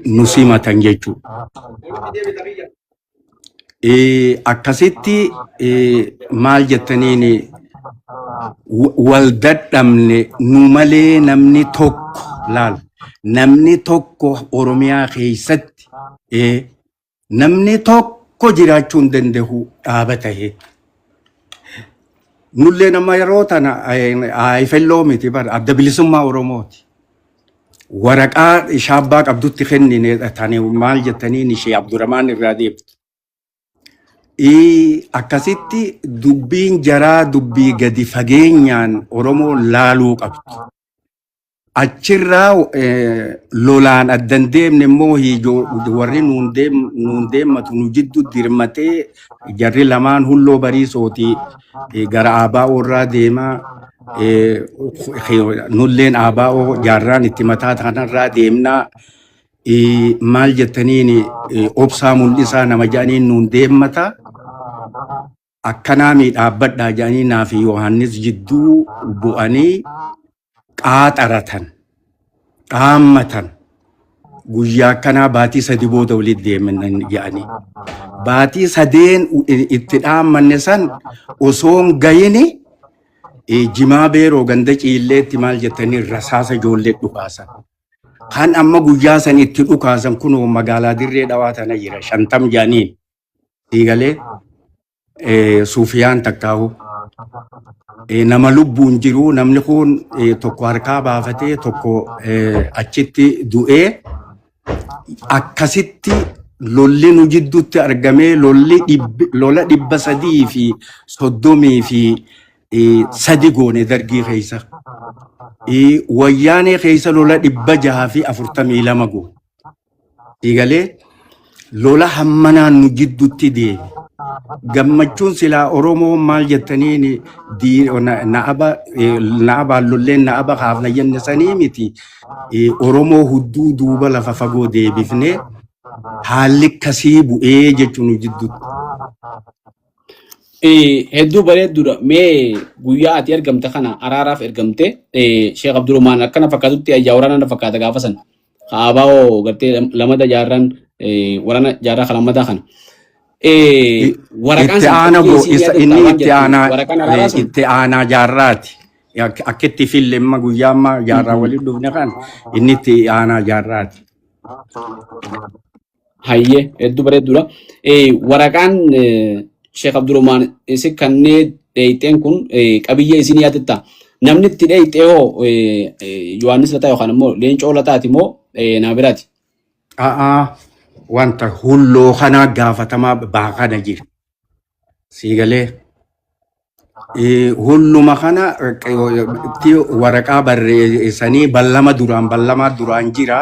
nu simatan jechuudha. Akkasitti maal jettaniin wal dadhabne nu malee namni tokko laal namni tokko Oromiyaa keessatti namni tokko jiraachuu hin danda'u dhaaba ta'e. Nullee nama yeroo tana AFLO miti bara adda bilisummaa Oromooti. Waraqaa shaabbaa qabdutti kennine tani maal jettaniin ishee Abdurrahmaan irraa deemtu. Akkasitti dubbiin jaraa dubbii gadi fageenyaan Oromoo laaluu qabdu. Achirraa lolaan addan deemne immoo warri nuun deemmatu nu jiddu dirmatee jarri lamaan hulloo bariisooti gara ABO irraa deemaa nulleen ABO jaarraan itti mataa kanarraa deemnaa maal jettaniin obsaa mul'isaa nama jedhaniin nuun deemmata. Akkanaa miidhaabbadhaa jedhanii naa fi Yohaannis jidduu bu'anii qaaxaratan, dhaammatan. Guyyaa akkanaa baatii 3 booda walitti deeman jedhanii. Baatii 3 itti dhaammanne san osoo hin gayini jimaa beeroo ganda ciilleetti maal jettanii rasaasa ijoollee dhukaasan. Kan amma guyyaa san itti dhukaasan kunoo magaalaa Dirree Dhawaa tana jira 50 jedhaniin. Siigalee Suufiyaan takkaahu. Nama lubbuun jiru namni kun tokko harkaa baafatee tokko achitti du'ee akkasitti lolli nu jidduutti argamee lolli lola 333 goone dargii keessa. Wayyaanee keessa lola 642 goone. Siigalee lola hammanaan nu jidduutti deeme. Gammachuun silaa Oromoo maal jettaniin na'abaan lolleen na'aba kaafna jenne sanii miti. Oromoo hudduu duuba lafa fagoo deebifnee haalli akkasii bu'ee jechuun nu jidduutti. Hedduu bareedduudha. Mee guyyaa ati ergamte kana araaraaf ergamte Sheekh Abdurrahmaan akkana fakkaatutti ayyaa waraana na fakkaata gaafa san. Abaa'oo gartee lamada jaarraan waraana jaarraa kan lammataa kana. Waraqaan Itti san aana qabiyyee goo isii isa yaadatta inni waan itti jettu aanaa waraqaan araaraa sun. itti aanaa jaarraati. Akka itti fille amma guyyaa amma jaarraa waliin dhufne kan inni itti aanaa jaarraati. Hayyee hedduu bareedduudha. Waraqaan Sheekh Abdurrahmaan isin kanneen dheeyxeen kun qabiyyee isin yaadatta. Namni itti dheeyxee hoo Yohaannis Lataa yookaan immoo Leencoo Lataati moo nama biraati? A'aa wanta hulloo kanaa gaafatamaa baa kana jira. Siigalee hulluma kana itti waraqaa barreessanii ballama duraan ballamaa duraan jira.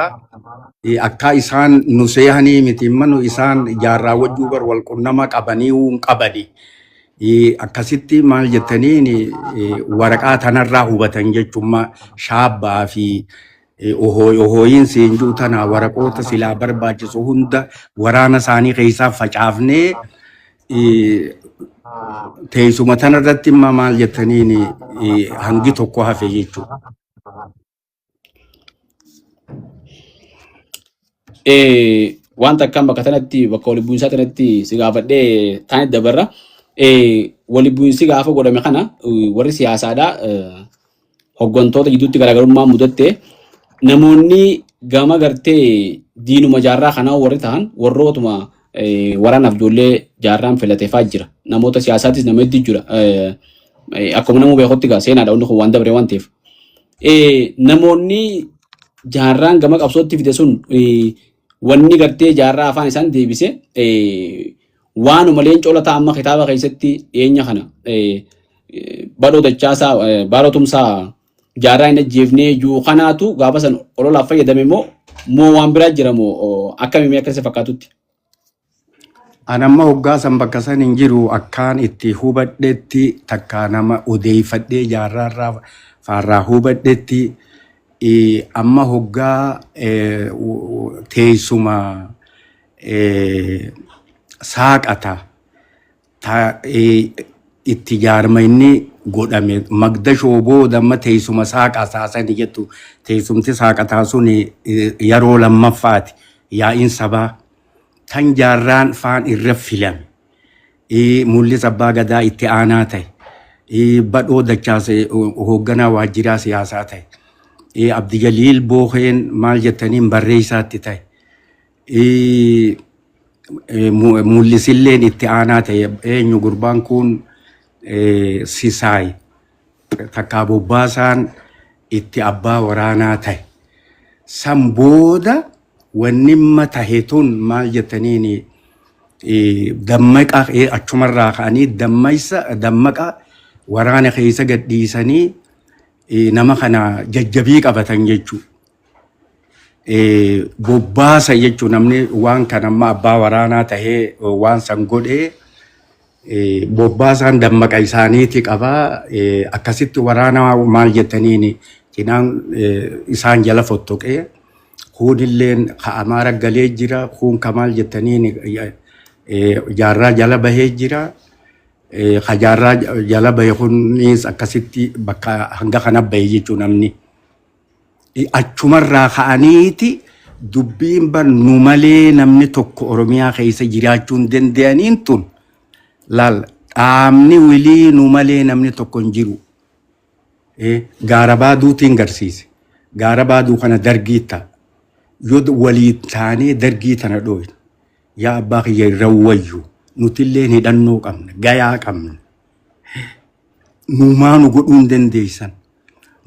Akka isaan nu seehanii miti manu isaan jaarraa wajjuu bar wal qunnama qabanii hin qabani. Akkasitti maal jettaniin waraqaa tanarraa hubatan jechuun shaabbaa fi ohooyin seenjuu tana waraqoota silaa barbaachisu hunda waraana isaanii keessaa facaafnee teessuma tanarratti immoo maal jettaniin hangi tokko hafe jechuudha. Wanta akkam bakka tanatti bakka wali bu'iinsaa tanatti si gaafadhee taanit dabarra. Wali bu'iinsi gaafa godhame kana warri siyaasaadhaa hoggantoota gidduutti garaagarummaa mudatte namoonni gama gartee diinuma jaarraa kanaa warri ta'an warrootuma waraanaaf ijoollee jaarraan filate fa'aa jira. Namoota siyaasaatis nama hedduu jira. Akkuma namuu beekutti egaa seenaadha wanni kun waan dabre waan ta'eef. Namoonni jaarraan gama qabsootti fide sun wanni gartee jaarraa afaan isaan deebise waanuma leencoo lataa amma kitaaba keessatti dhiyeenya kana badhoo dachaasaa baaroo tumsaa jaarraa hin ajjeefnee jiru kanaatu gaafa san ololaaf fayyadame moo moo waan biraa jira moo akkamii akka isa fakkaatutti. An amma hoggaa san bakka san hin jiru akkaan itti hubadhetti takkaa nama odeeffadhee jaarraarraa faarraa hubadhetti amma hoggaa teessuma saaqata ta itti jaarmayni godhame magdashoo booda amma teessuma saaqataa sani jettu teessumti saaqataa sun yeroo lammaffaati yaa'iin sabaa tan jaarraan faan irra filame mul'is abbaa gadaa itti aanaa ta'e badhoo dachaase hoogganaa waajjiraa siyaasaa ta'e Abdijaliil Bookeen maal jettaniin barreessaatti ta'e mul'isilleen itti aanaa ta'e eenyu gurbaan kun Sisaay takkaa bobbaasaan itti abbaa waraanaa ta'e. San booda wanni imma tahe tun maal jettaniini dammaqa achumarraa ka'anii dammaysa dammaqa waraana keessa gadhiisanii nama kana jajjabii qabatan jechuudha. Bobbaasa jechuun namni waan kan amma abbaa waraanaa tahee waan san godhee bobbaasaan dammaqa isaaniiti qaba. Akkasitti waraana maal jettaniin cinaan isaan jala fottoqee kuunilleen ka Amaara galee jira, kuun ka maal jettaniin jaarraa jala bahee jira. Ka jaarraa jala bahe kunis akkasitti bakka hanga kana bahe jechuun namni. Achumarraa ka'aniiti dubbiin bar nu malee namni tokko Oromiyaa keessa jiraachuu hin danda'aniin tun laal dhaabni wilii nu malee namni tokko hin jiru. Gaara baaduutiin garsiise. Gaara baaduu kana dargii ta'a. Yoo walii taanee dargii tana dhooyne yaa abbaa kiyya irra wayyu nutillee hidhannoo qabna gayaa qabna. Numaa nu godhuu hin dandeessan.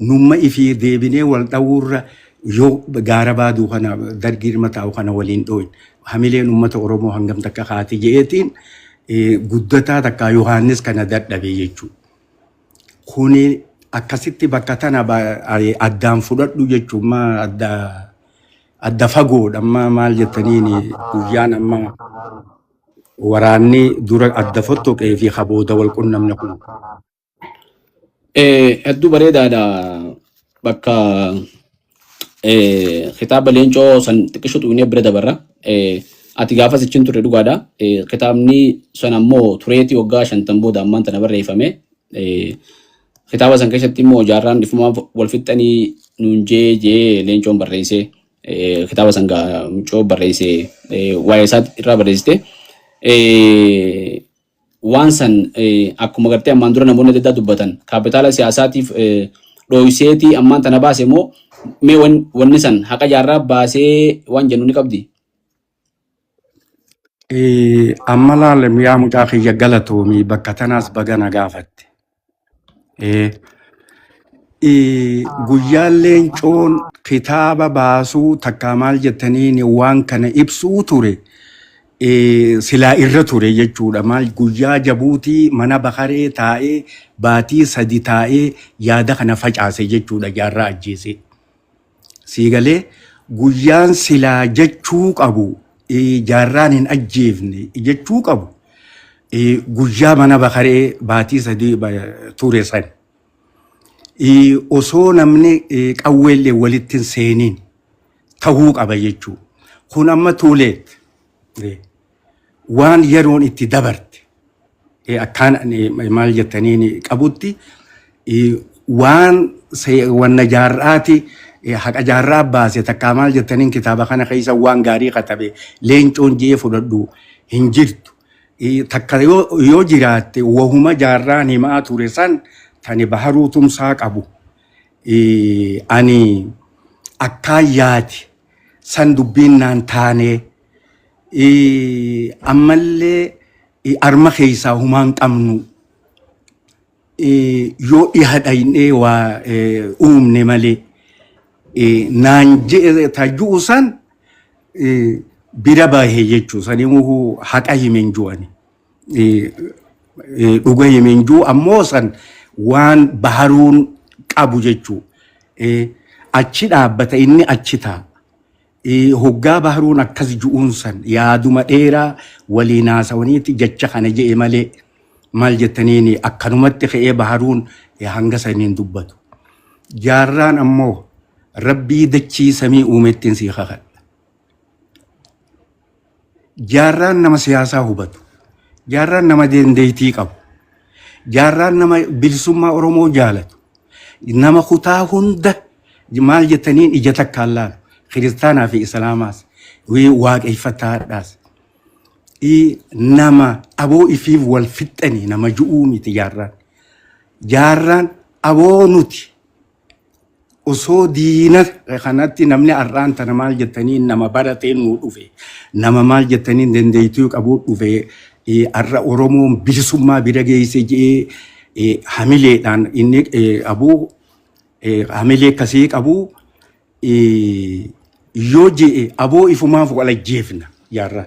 Numma ifii deebinee wal dhawuurra yoo gaara baaduu kana dargii irma taa'u kana waliin dhooyne hamileen uummata Oromoo hangam takka kaati je'eetiin guddataa takka Yohaannis kana dadhabe jechuudha. Kuni akkasitti bakka tana addaan fudhadhu jechuun ma adda adda fagoodha amma maal jettaniin guyyaan amma waraanni dura adda fottoqee fi habooda wal qunnamne kun. Hedduu bareedaadha bakka kitaaba leencoo san xiqqishu xuqnee bira dabarra. Ati gaafas achiin turre dhugaadha. Kitaabni san ammoo tureetii waggaa 50 booda ammaan tana barreeffame. Kitaaba san keessatti immoo jaarraan dhifumaa wal fixxanii nuun jee jee leencoon barreesse. Kitaaba san mucoo barreesse waa'ee isaa irraa barreessite. Waan san akkuma gartee ammaan dura namoonni adda addaa dubbatan kaapitaala siyaasaatiif dhooyseetii ammaan tana baase immoo mee wanni san haqa jaarraa baasee waan jennu ni qabdi. Amma laale yaa mucaa kiyya galatoomii bakka tanaas baga na gaafatte. Guyyaan leencoon kitaaba baasuu takkaa maal jettaniin waan kana ibsuu ture silaa irra ture jechuudha. Maal guyyaa jabuutii mana bakaree taa'ee baatii 3 taa'ee yaada kana facaase jechuudha jaarraa ajjeese. Siigalee guyyaan silaa jechuu qabu jaarraan hin ajjeefne jechuu qabu guyyaa mana bakaree baatii 3 ture san. Osoo namni qawweellee walitti hin seeniin tahuu qaba jechuudha. Kun amma tuuleet waan yeroon itti dabarte akkaan maal jettaniin qabutti waan wanna jaarraati haqa jaarraa baase takkaa maal jettaniin kitaaba kana keessa waan gaarii katabe leencoon jee fudhadhu hin jirtu. Takka yoo jiraatte wahuma jaarraan himaa ture san tani baharuu tumsaa qabu. Ani akkaan yaati san dubbiin naan taanee ammallee arma keessaa humaan qabnu yoo dhiha dhaynee waa uumne malee naan je'e taju'u san bira bahe jechuu saniimuu haqa himen ju'ani. Dhuga himen ji'u ammoo san waan baharuun qabu jechuu. Achi dhaabbata inni achi taa'a. Hoggaa baharuun akkas ju'uun san yaaduma dheeraa waliin haasawaniiti jecha kana je'e malee maal jettaniin akkanumatti ka'ee baharuun hanga saniin dubbatu. Jaarraan ammoo rabbii dachii samii uumettiin sii kakadha. Jaarraan nama siyaasaa hubatu. Jaarraan nama dandeettii qabu. Jaarraan nama bilisummaa Oromoo jaalatu. Nama kutaa hunda maal jettaniin ija takkaan laalu. Kiristaanaa fi Islaamaas waaqeffataadhaas. Nama aboo ifiif wal fixxanii nama ju'uu miti jaarraan. Jaarraan aboo nuti osoo diina kanatti namni har'aan tana maal jettaniin nama barateen nuu dhufe nama maal jettaniin dandeettii qabuu dhufe har'a Oromoon bilisummaa bira geesse je'ee hamileedhaan inni abuu hamilee akkasii qabu. Yoo je'e aboo ifumaaf wal ajjeefna jaarraa.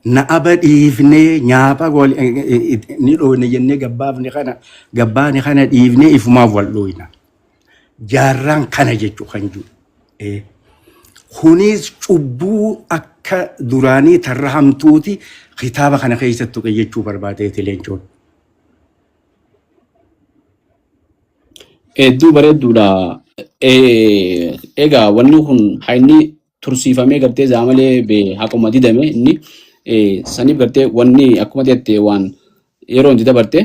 Na'aba dhiifnee nyaapha ni dhooyne jennee gabbaafne kana gabbaane kana dhiifnee ifumaaf wal dhooyna. Jaarraan kana jechuu kan jiru. Kunis cubbuu akka duraanii tarra hamtuuti kitaaba kana keessatti tuqe jechuu barbaadeeti Leencoon. Hedduu bareedduudha. Egaa wanni kun hayni tursiifamee gartee zaamalee be haquma didame inni saniif gartee wanni akkuma jette waan yeroo itti dabarte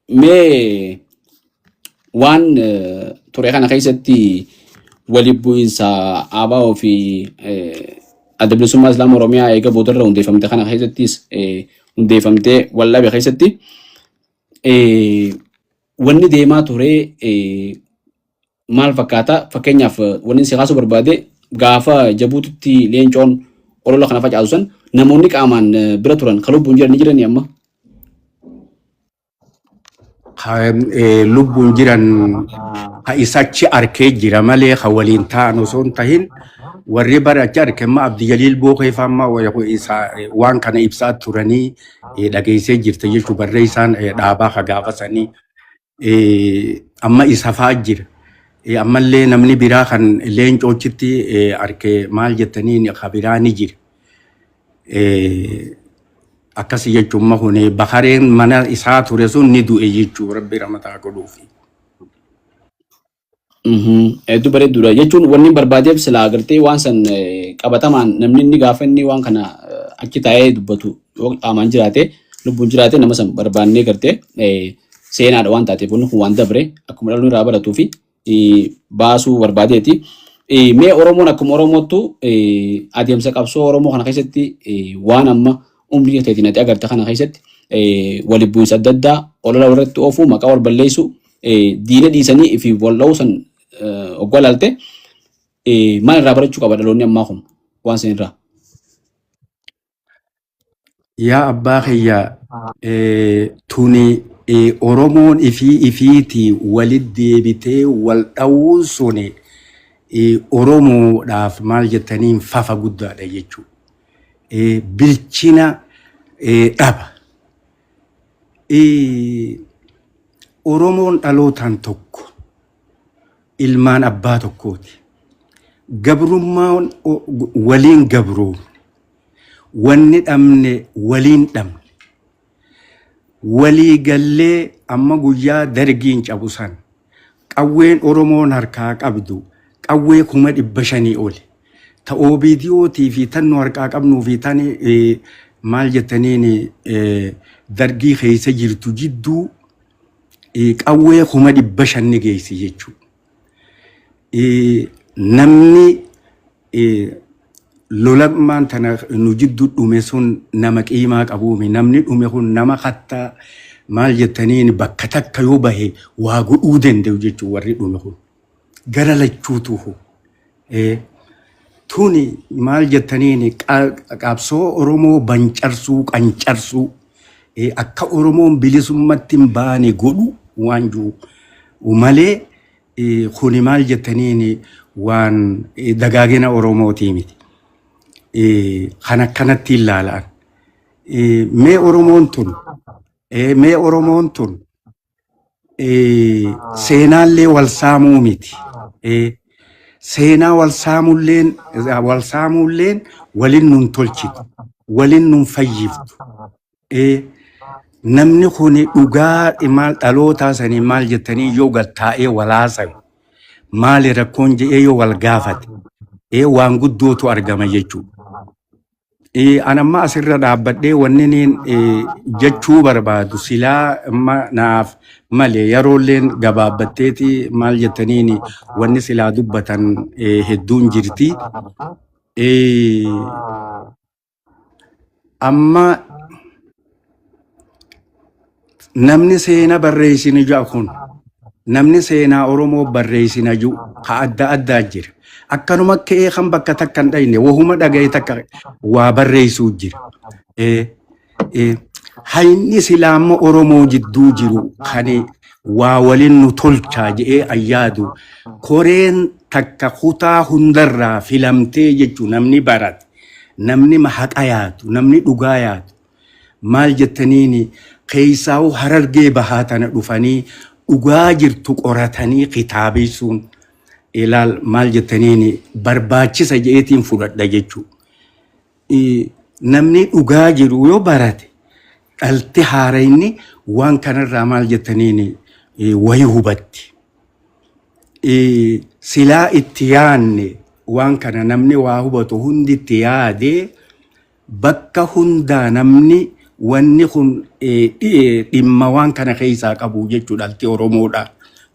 mee waan ture kana keessatti wali bu'iinsa ABO fi Adda Bilisummaa Islaama Oromiyaa eega boodarra hundeeffamte kana keessattis hundeeffamtee wal dhabe keessatti wanni deemaa ture maal fakkaata? Fakkeenyaaf wanni si kaasuu barbaade gaafa Jabuutitti Leencoon olola kana facaasu san namoonni qaamaan bira turan kan lubbuun jiran ni jiranii amma? Lubbuun jiran ka isachi arkee jira malee ka waliin ta'an osoo hin tahin warri bara achi arke amma Abdi Jaliil Bookee fa'aa amma waan kana ibsaa turanii dhageessee jirta jechuun barreessaan dhaabaa ka gaafa sanii amma isa fa'aa jira. Ammallee namni biraa kan leencoochitti arke maal jettaniin ka biraa ni jira. Akkasi jechuun ma kun bakareen mana isaa ture sun ni du'e jechuu rabbi ramataa godhuufi. Hedduu bareedduudha jechuun wanni barbaadeef silaa agartee waan san qabatamaan namni inni gaafa inni waan kana achi taa'ee dubbatu yoo qaamaan jiraate lubbuun jiraate nama san barbaannee gartee seenaadha waan taateef wanni kun waan dabre akkuma dhaloonni irraa baratuu fi baasuu barbaadeeti. Mee Oromoon akkuma Oromoottu adeemsa qabsoo Oromoo kana keessatti waan amma umrii keetiin ati agarte kana keessatti wali bu'insa adda addaa olola walirratti oofuu maqaa wal balleessuu diina dhiisanii fi wal dha'uu san oggaa ilaalte maal irraa barachuu qaba dhaloonni ammaa kun waan san irraa? Yaa abbaa kiyya tuni Oromoon ifii ifiitii walit deebitee wal dhawuun suni Oromoodhaaf maal jettaniin fafa guddaadha jechuudha. Bilchina dhaba. Oromoon dhalootaan tokko ilmaan abbaa tokkooti. Gabrummaan waliin gabroomne. Wanni dhabne waliin dhabne. Walii gallee amma guyyaa dargiin cabu san qawween Oromoon harkaa qabdu qawwee 500,000 oli. Ta OBDOtii fi tan nu harkaa qabnuu fi tan maal jettaniin dargii keessa jirtu jidduu qawwee 500,000 ni geessi jechuudha. Namni lolammaan tana nu jidduu dhume sun nama qiimaa qabuumi. Namni dhume kun nama kattaa maal jettaniin bakka takka yoo bahe waa godhuu danda'u jechuun warri dhume kun. Gara lachuutu hoo. Tuni maal jettaniin qabsoo Oromoo bancarsuu qancarsuu akka Oromoon bilisummatti hin baane godhu waan jiru malee kuni maal jettaniin waan dagaagina Oromootii miti. Kan akkanatti ilaalaan. Mee Oromoon tun mee Oromoon tun seenaallee wal saamuu miti. Seenaa wal saamulleen wal saamuulleen walin nun tolchitu, walin nun fayyiftu. Namni kun dhugaa maal dhalootaa sanii maal jettanii yoo gad taa'ee wal haasawe maali rakkoon je'ee yoo wal gaafate waan guddootu argama jechuudha. An amma asirra dhaabbadhee wanni niin jechuu barbaadu silaa amma naaf malee yeroolleen gabaabbatteeti maal jettaniin wanni silaa dubbatan hedduun jirti. Amma namni seena barreessinu ja'a kun namni seenaa Oromoo barreessina jiru ka adda addaa jira. Akkanuma ka'ee kan bakka takka hin dhayne wahuma dhaga'e takka waa barreessuu jira. Hayni silaa amma Oromoo jidduu jiru kan Waa waliin nu tolchaa je'ee an yaadu koreen takka kutaa hundarraa filamtee jechuu namni barate namni haqa yaadu namni dhugaa yaadu maal jettaniini keessaa'u Harargee Bahaa tana dhufanii dhugaa jirtu qoratanii kitaabeessuun ilaal maal jettaniini barbaachisa je'eetiin fudhadha jechuu. Namni dhugaa jiru yoo barate dhalti haarayni waan kanarraa maal jettaniini wayi hubatti. Silaa itti yaanne waan kana namni waa hubatu hundi itti yaadee bakka hundaa namni wanni kun dhimma waan kana keessaa qabu jechuu dhalti Oromoodha.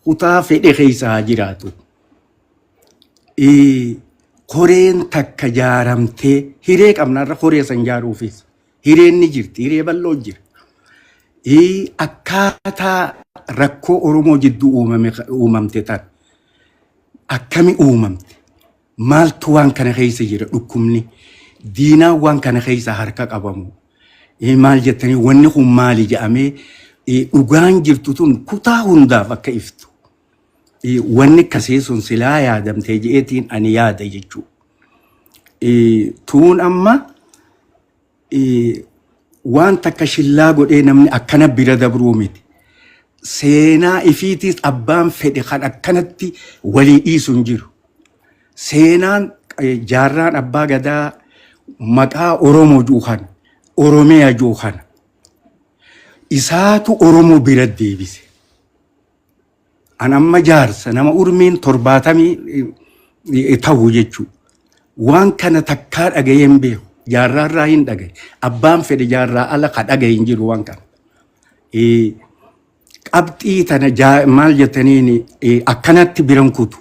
Kutaa fedhe keessa haa jiraatu. Koreen takka jaaramtee hiree qabna irra koree san jaaruufis hireen ni jirti, hiree bal'oo jira. Akkaataa rakkoo Oromoo jidduu uumamte tan akkami uumamte, maaltu waan kana keessa jira, dhukkubni diinaa waan kana keessa harka qabamu maal jettanii wanni kun maali jedhamee dhugaan jirtu tun kutaa hundaaf akka iftu. Wanni akkasii sun silaa yaadamtee je'eetiin ani yaada jechuudha. Tuun amma waan takka shillaa godhee namni akkana bira dabruu miti. Seenaa ifiitiis abbaan fedhe kan akkanatti walii dhiisu hin jiru. Seenaan jaarraan abbaa gadaa maqaa Oromoo ji'u kana, Oromiyaa ji'u kana isaatu Oromoo bira deebise. An amma jaarsa nama urmiin 70 ta'u jechuudha. Waan kana takkaa dhaga'ee hin beeku. Jaarraa irraa hin dhagaye. Abbaan fedhe jaarraa ala ka dhagaye hin jiru waan kana. Qabxii tana maal jettaniin akkanatti biran kutu.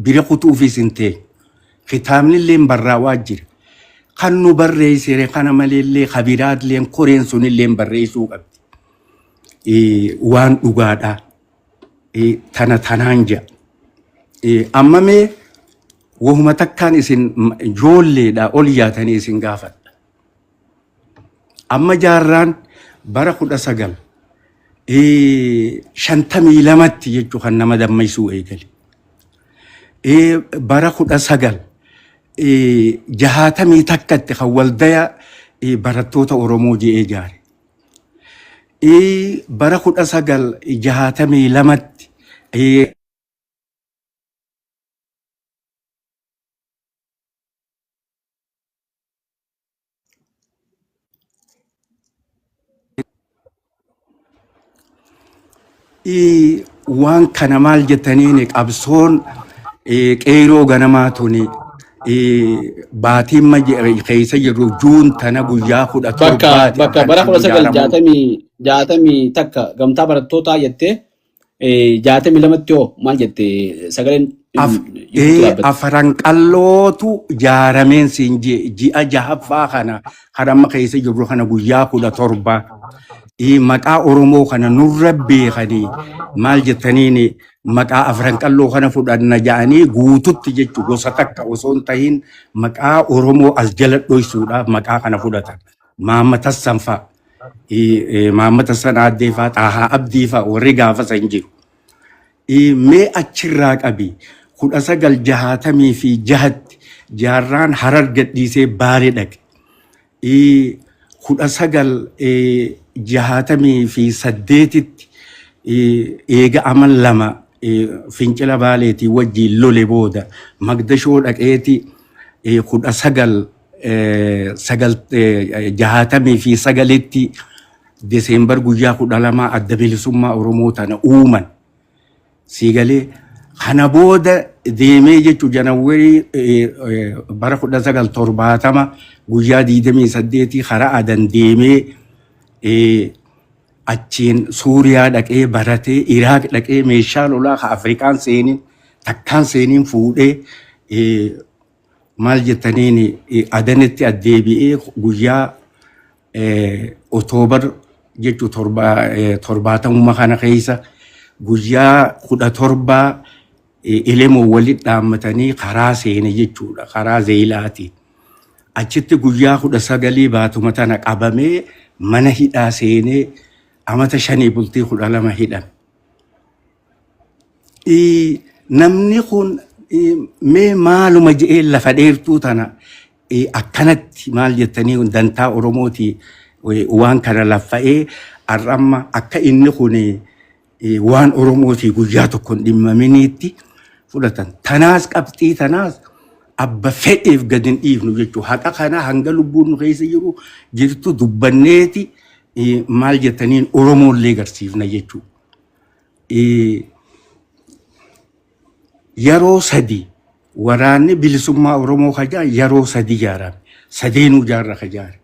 Bira kutuufis hin ta'e. Kitaabni illee barraa'aa jira. Kan nu barreessire kana maleellee kabiraallee koreen sunillee barreessuu qabdi. Waan dhugaadhaa. Tana tanaan jedha. Amma mee wahuma takkaan isin ijoolleedha ol yaatanii isin gaafadha. Amma jaarraan bara 1952tti jechuu kan nama dammaysuu eegale. Bara 1961tti kan waldaya barattoota Oromoo je'ee ijaare. Bara 1962tti waan kana maal jettaniin qabsoon qeeroo ganamaa tuni baatiin keessa jirru juun tana guyyaa kudha Bakka torbaati bakka kan bara kudha sagal ijaaramu. 61 gamtaa barattootaa jettee 62tti hoo maal jette sagaleen jidduutti dhaabbatte. Afran Qallootu jaarameen siin ji'a jahaffaa kana kan amma keessa jirru kana guyyaa 17 maqaa Oromoo kana nurra beekanii maal jettaniin maqaa Afran Qalloo kana fudhanna ja'anii guututti jechu gosa takka osoo hin tahin maqaa Oromoo as jala dhoysuudhaaf maqaa kana fudhatan. Maamma Tassan fa'a. Maamma Tassan Aaddee fa'a, Xaahaa Abdii fa'a warri gaafa san jiru. Mee achirraa qabi 1966tti jaarraan Harar gadhiisee Baale dhaqe. 1968tti eega amal lama fincila Baaleetii wajjiin lole booda Magdashoo dhaqeeti 1969tti Deseembar guyyaa 12 Adda Bilisummaa Oromoo tana uuman. Sii galee kana booda deemee jechuun Janawwarii bara 1970 guyyaa 28 karaa Adan deemee achiin Suuriyaa dhaqee baratee Iraaq dhaqee meeshaa lolaa ka Afrikaan seeniin takkaan seeniin fuudhee maal jettaniin Adanitti addeebi'ee guyyaa Oktoobar jechuun torbaatamuma kana keessa guyyaa 17 elemoo walitti dhaammatanii karaa seene jechuudha karaa Zeeyilaati. Achitti guyyaa 19 baatuma tana qabamee mana hidhaa seenee amata shanii bultii 12 hidhame. Namni kun mee maaluma je'ee lafa dheertuu tana akkanatti maal jettanii dantaa Oromooti waan kana laffa'ee har'amma akka inni kun waan Oromooti guyyaa tokko hin dhimmaminiitti fudhatan. Tanaas qabxii tanaas abba fedheef gad hin dhiifnu jechuudha. Haqa kana hanga lubbuun nu keessa jiru jirtu dubbanneeti maal jettaniin Oromoollee garsiifna jechuudha. Yeroo sadi waraanni bilisummaa Oromoo kajaa yeroo sadi ijaarame. Sadeenuu jaarra kajaare.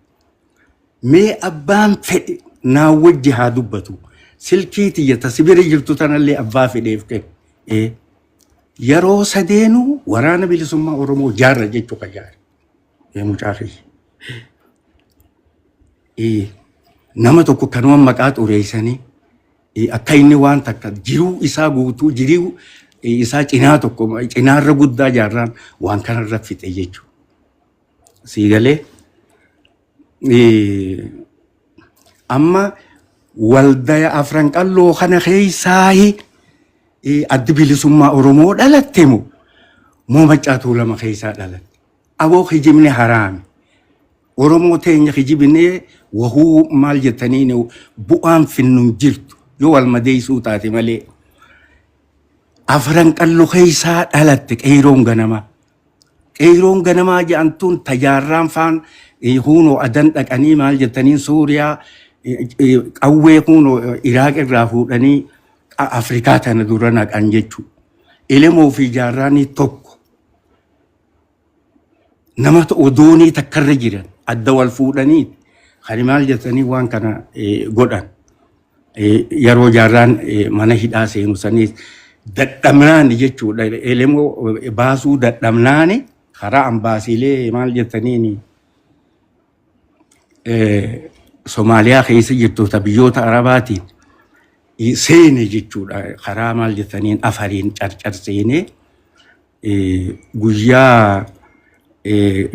Mee abbaan fedhe naa wajji haa dubbatu. Silkii tiyya ta sibira jirtu tanallee abbaa fedheef kennu. Yeroo sadeenuu waraana bilisummaa Oromoo jaarra jechuu kajaare. Mucaa kiyya. Nama tokko kanuma maqaa xureessanii akka inni waan takka jiruu isaa guutuu jiruu isaa cinaa tokko cinaarra guddaa jaarraan waan kanarra fixe jechuudha. Sii galee amma waldaya afran qalloo kana keessaahi addi bilisummaa Oromoo dhalatte moo moo maccaa tuulama keessaa dhalatte? Aboo kijibni haraami. Oromoo teenya kijibinee wahuu maal jettaniin bu'aan finnu hin jirtu yoo wal madeessuu taate malee. Afran qallo keessaa dhalatte qeeyroon ganamaa. Qeeyroon ganamaa jedhamtuun tajaarraan faan huunoo adan dhaqanii maal jettaniin Suuriyaa qawwee huunoo Iraaq irraa fuudhanii Afrikaa tana dura naqan jechuudha. Elemoo fi jaarraanii tokko. Nama doonii takkarra jiran adda wal fuudhanii kan maal jettanii waan kana godhan. Yeroo jaarraan mana hidhaa seenu saniis dadhabnaani jechuudha. Elemoo baasuu dadhabnaani karaa ambaasiilee maal jettaniin Somaaliyaa keessa jirtu ta biyyoota Arabaatiin seene jechuudha. Karaa maal jettaniin afariin carcar seenee guyyaa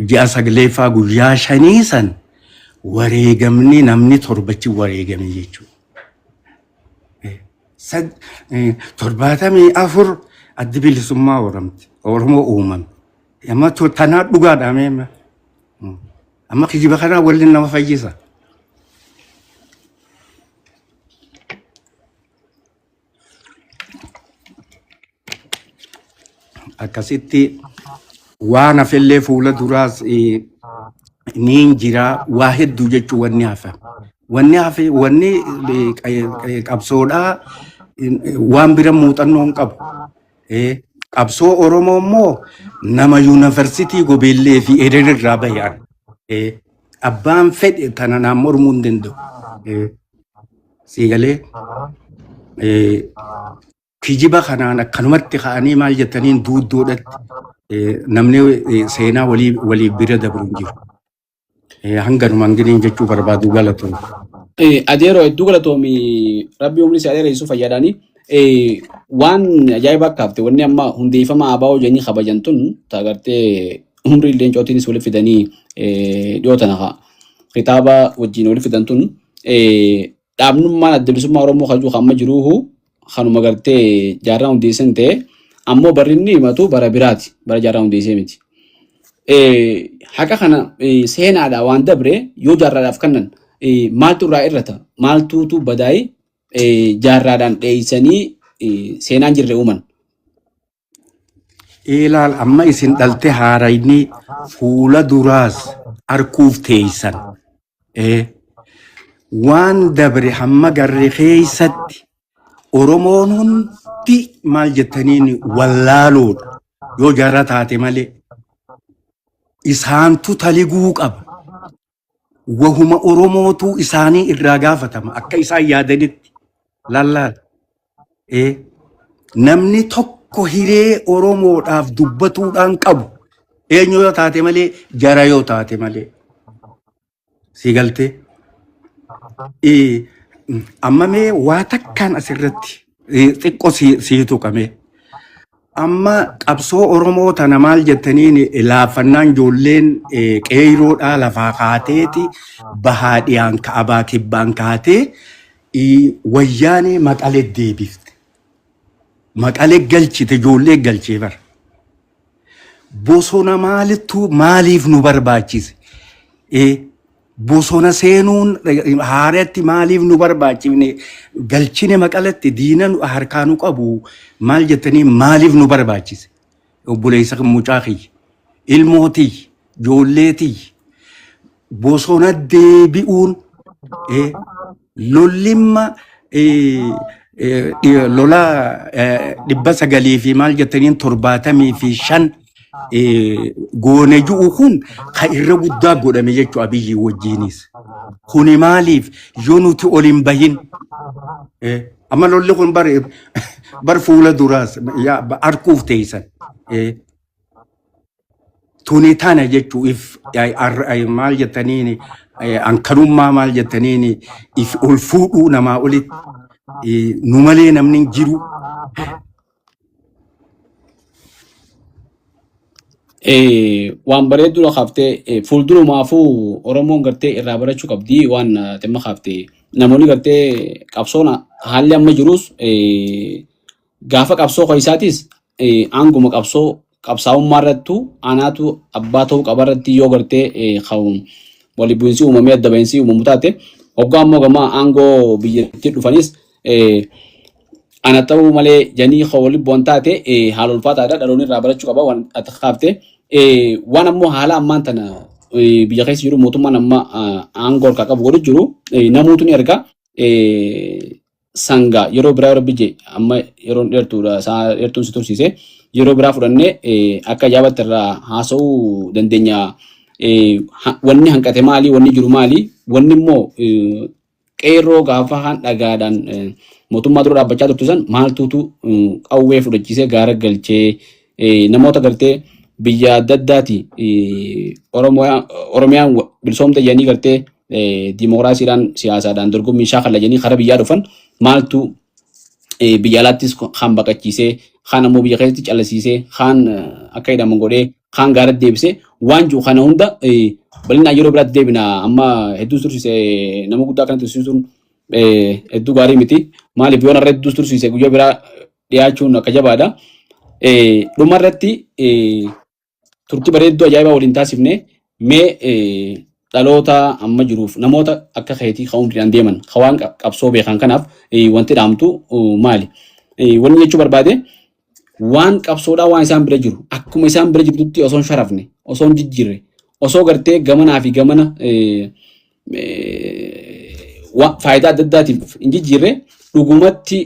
ji'a sagleeffaa guyyaa shanii san wareegamni namni torbachi wareegame jechuudha. 74 addi bilisummaa Oromti Oromoo uumame. Amma tanaa dhugaadha mee amma kijiba kanaa waliin nama fayyisa. Akkasitti waan hafellee fuula duraas niin jira waa hedduu jechuun wanni hafa. Wanni hafe wanni qabsoodhaa waan bira muuxannoo hin qabu. Qabsoo Oromoo immoo nama yuunivarsiitii Gobeellee fi Erer irraa bahe ani. Abbaan fedhe tana naan mormuu hin danda'u. Sii galee kijiba kanaan akkanumatti ka'anii maal jettaniin duuddoodhatti namni seenaa walii waliif bira dabru hin jiru. Hanganuma hanginiin jechuu barbaadu galatoom. Adeeroo hedduu galatoomi rabbi umrii si adeeressu fayyadaani. Waan ajaa'ibaa kaafte wanni amma hundeeffama ABO jedhanii kabajan tun taagartee umrii leencootiinis walitti fidanii dhiyoo tana kitaaba wajjin walitti fidan tun dhaabnummaan adda bilisummaa Oromoo kajuu kan amma jiruuhu kanuma gartee jaarraa hundeessan ta'e ammoo barri inni himatu bara biraati bara jaarraa hundeessee miti. Haqa kana seenaadha waan dabre yoo jaarraadhaaf kennan maaltu irraa irrata maaltuutu badaa'e jaarraadhaan dheeysanii seenaan jirre uuman. Ilaal amma isin dhalte haarayni fuula duraas arkuuf teeysan. Waan dabre hamma garre keeysatti Oromoon hundi maal jettaniin wallaaloodha yoo jaarraa taate malee. Isaantu taliguu qaba. Wahuma Oromootu isaanii irraa gaafatama akka isaan yaadanitti. Lallaal. Namni tokko hiree Oromoodhaaf dubbatuudhaan qabu eenyu yoo taate malee jara yoo taate malee. Sii galtee? Amma mee waa takkaan asirratti xiqqoo sii tuqame. Amma qabsoo Oromoo tana maal jettaniin laaffannaan ijoolleen qeeyroodhaa lafaa kaateeti bahaa dhiyaan ka'abaa kibbaan kaatee wayyaanee maqalee deebifte. Maqalee galchite ijoollee galchee bara. Bosona maalittu maaliif nu barbaachise? Bosona seenuun haaratti maaliif nu barbaachifne? Galchine Maqalatti diina harkaa nu qabu maal jettanii maaliif nu barbaachise? Obboleessa mucaa kiyya, ilmoo tiyya, ijoollee tiyya. Bosona deebi'uun lollimma lola 900 fi maal jettaniin 75 goone ju'u kun ka irra guddaa godhame jechuu Abiyyi wajjiinis. Kuni maaliif yoo nuti ol hin bahin amma lolli kun bar bar fuula duraas arguuf teessan. Tuni tana jechuu if maal jettaniin ankanummaa maal jettaniin if ol fuudhuu namaa olitti nu malee namni hin jiru. Waan bareedduu kaaftee fuuldurumaafuu Oromoon gartee irraa barachuu qabdi waan dhimma kaaftee namoonni gartee qabsoon haalli amma jirus gaafa qabsoo keessaatis aanguma qabsoo qabsaa'ummaa irrattu anaatu abbaa ta'uu qaba irratti yoo gartee walii bu'iinsi uumamee adda ba'iinsi uumamu taate hoggaa ammoo gama aangoo biyyattii dhufanis ana ta'uu malee janii kan waliin bu'an taate haala ulfaataadha dhaloonni irraa barachuu qaba waan ati kaafte. Waan ammoo haala ammaan tana biyya keessa jiru mootummaan amma aangoo harkaa qabu godhu jiru namuutu ni arga. Sangaa yeroo biraa yeroo bije amma yeroon dheertuudha isaa dheertuun si tursiise yeroo biraa fudhannee akka ajaa'ibatti irraa haasa'uu dandeenya. Wanni hanqate maali? Wanni jiru maali? Wanni immoo qeerroo gaafa haan dhagaadhaan mootummaa dura dhaabbachaa turtu san maaltuutu qawwee fudhachiisee gaara galchee namoota gartee biyya adda addaati Oromiyaan bilisoomte jedhanii gartee diimokiraasiidhaan siyaasaadhaan dorgommii shaakala jedhanii karaa biyyaa dhufan maaltu biyya alaattis kaan baqachiisee kaan ammoo biyya keessatti callisiisee kaan akka hidhaman godhee kaan gaaratti deebisee waan jiru kana hunda bal'inaan yeroo biraatti deebina. Amma hedduu tursiise, nama guddaa kana tursiisuun hedduu gaarii miti. Maaliif yoon har'a hedduu tursiise guyyaa biraa dhiyaachuun akka jabaadha. Dhuma irratti turtii bareedduu ajaa'ibaa waliin taasifne. Mee dhaloota amma jiruuf, namoota akka keetii kan umriidhaan deeman kan waan qabsoo beekan kanaaf wanti dhaamtu maali? Wanni jechuu barbaade waan qabsoodhaa waan isaan bira jiru akkuma isaan bira jirtutti osoo hin sharafne, osoo hin jijjiirre, osoo gartee gamanaa fi gamana faayidaa adda addaatiif hin jijjiirre dhugumatti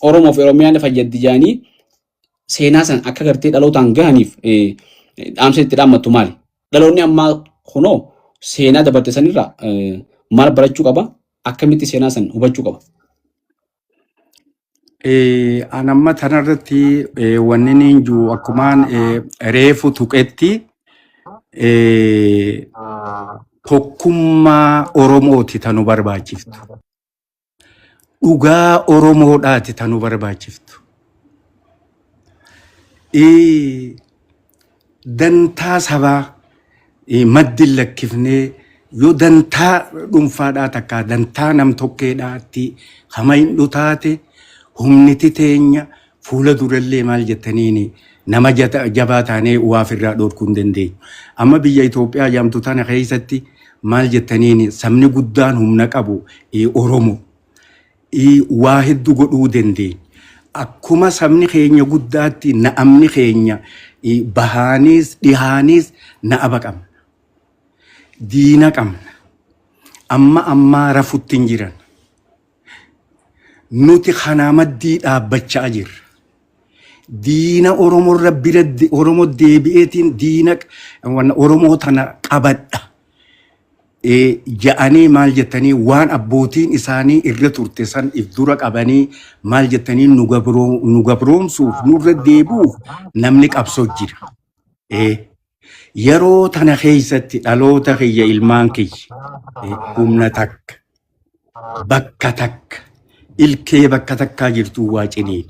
Oromoo fi Oromiyaan fayyaddi jaanii seenaa san akka gartee dhalootaan gahaniif dhaamsa itti dhaammattu maali? Dhaloonni ammaa kunoo seenaa dabarte sanirraa maal barachuu qaba? Akkamitti seenaa san hubachuu qaba? An amma tanarratti wanni niin jiru akkumaan reefu tuqetti tokkummaa Oromooti tanu barbaachiftu. Dhugaa Oromoodhaati tanu barbaachiftu. Dantaa sabaa maddi hin lakkifnee yoo dantaa dhuunfaadhaa takkaa dantaa nam tokkeedhaatti hama hin taate humniti teenya fuula durallee maal jettaniini nama jabaa taanee waaf irraa dhorkuu hin dandeenyu. Amma biyya Itoophiyaa jedhamtu tana keessatti maal jettaniini sabni guddaan humna qabu Oromoo. Waa hedduu godhuu dandeenya. Akkuma sabni keenya guddaatti na'amni keenya bahaanis dhihaanis na'aba qabna. Diina qabna. Amma ammaa rafutti hin jiran. Nuti kanaa maddii dhaabbachaa jirra. Diina Oromoo irra bira Oromoo deebi'eetiin diina Oromoo tana qabadha. Ja'anii maal jettanii waan abbootiin isaanii irra turte san if dura qabanii maal jettanii nu gabroomsuuf nurra deebi'uuf namni qabsoo jira. Yeroo tana keessatti dhaloota kiyya, ilmaan kiyya, humna takka bakka takka ilkee bakka takkaa jirtu waa ciniin.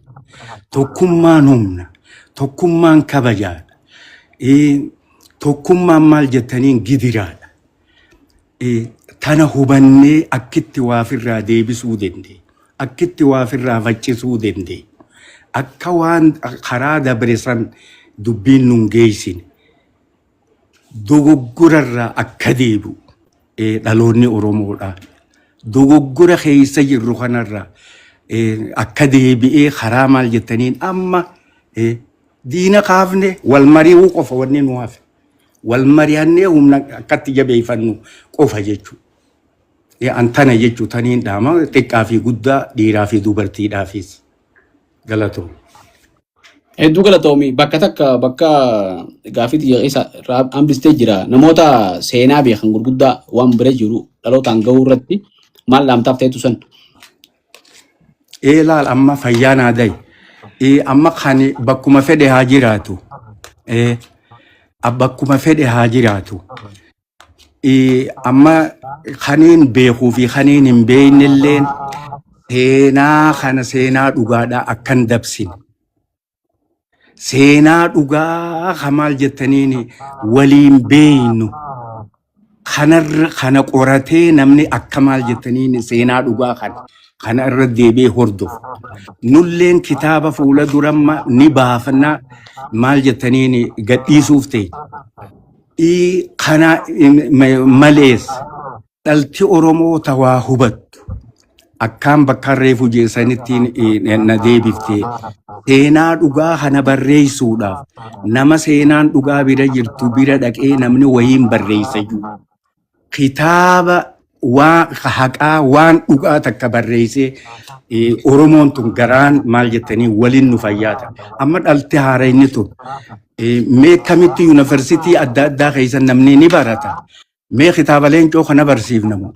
Tokkummaan humna, tokkummaan kabajaadha. Tokkummaan maal jettaniin gidiraadha. Tana hubannee akkitti waafirraa deebisuu dandeenya. Akkitti waa ofirraa faccisuu dandeenya. Akka waan karaa dabre san dubbiin nun geessine. Dogoggorarraa akka deebi'u dhaloonni Oromoodha. Dogoggora keessa jirru kanarraa akka deebi'ee karaa maal jettaniin amma diina kaafne wal mari'uu qofa wanni nu hafe. Wal mari'annee humna akkatti jabeeffannu qofa jechuudha. An tana jechuu taniin dhaama xiqqaa fi guddaa dhiiraa fi dubartiidhaafis. Galatoom. Hedduu galatoomi. Bakka takka bakka gaaffii xiyya keessa irraa hambistee jira. Namoota seenaa beekan gurguddaa waan bira jiru dhalootaan gahuu irratti maal dhaamtaaf ta'etu san? Ee laal amma fayyaa naa da'i. Ee amma kan bakkuma fedhe haa jiraatu. Ee bakkuma fedhe haa jiraatu. Amma kaniin beekuu fi kaniin hin beeknelleen seenaa kana seenaa dhugaadhaa akkan dabsine. Seenaa dhugaa ka maal jettaniin waliin beeknu kanarra kana qoratee namni akka maal jettaniin seenaa dhugaa kana kana irra deebi'ee hordofu. Nulleen kitaaba fuula duramma ni baafna maal jettaniin gadhiisuuf ta'e. Kana malees dhalti Oromoo tawaa hubattu akkaan bakka reefu jeessanittiin na deebifte seenaa dhugaa kana barreessuudhaaf nama seenaan dhugaa bira jirtu bira dhaqee namni wayiin barreessa jiru. Kitaaba waan haqaa waan dhugaa takka barreessee Oromoon tun garaan maal jettanii waliin nu fayyaata. Amma dhalti haara inni tun mee kamitti yuunivarsiitii adda addaa keessa namni ni barata. Mee kitaaba leencoo kana barsiifnamu.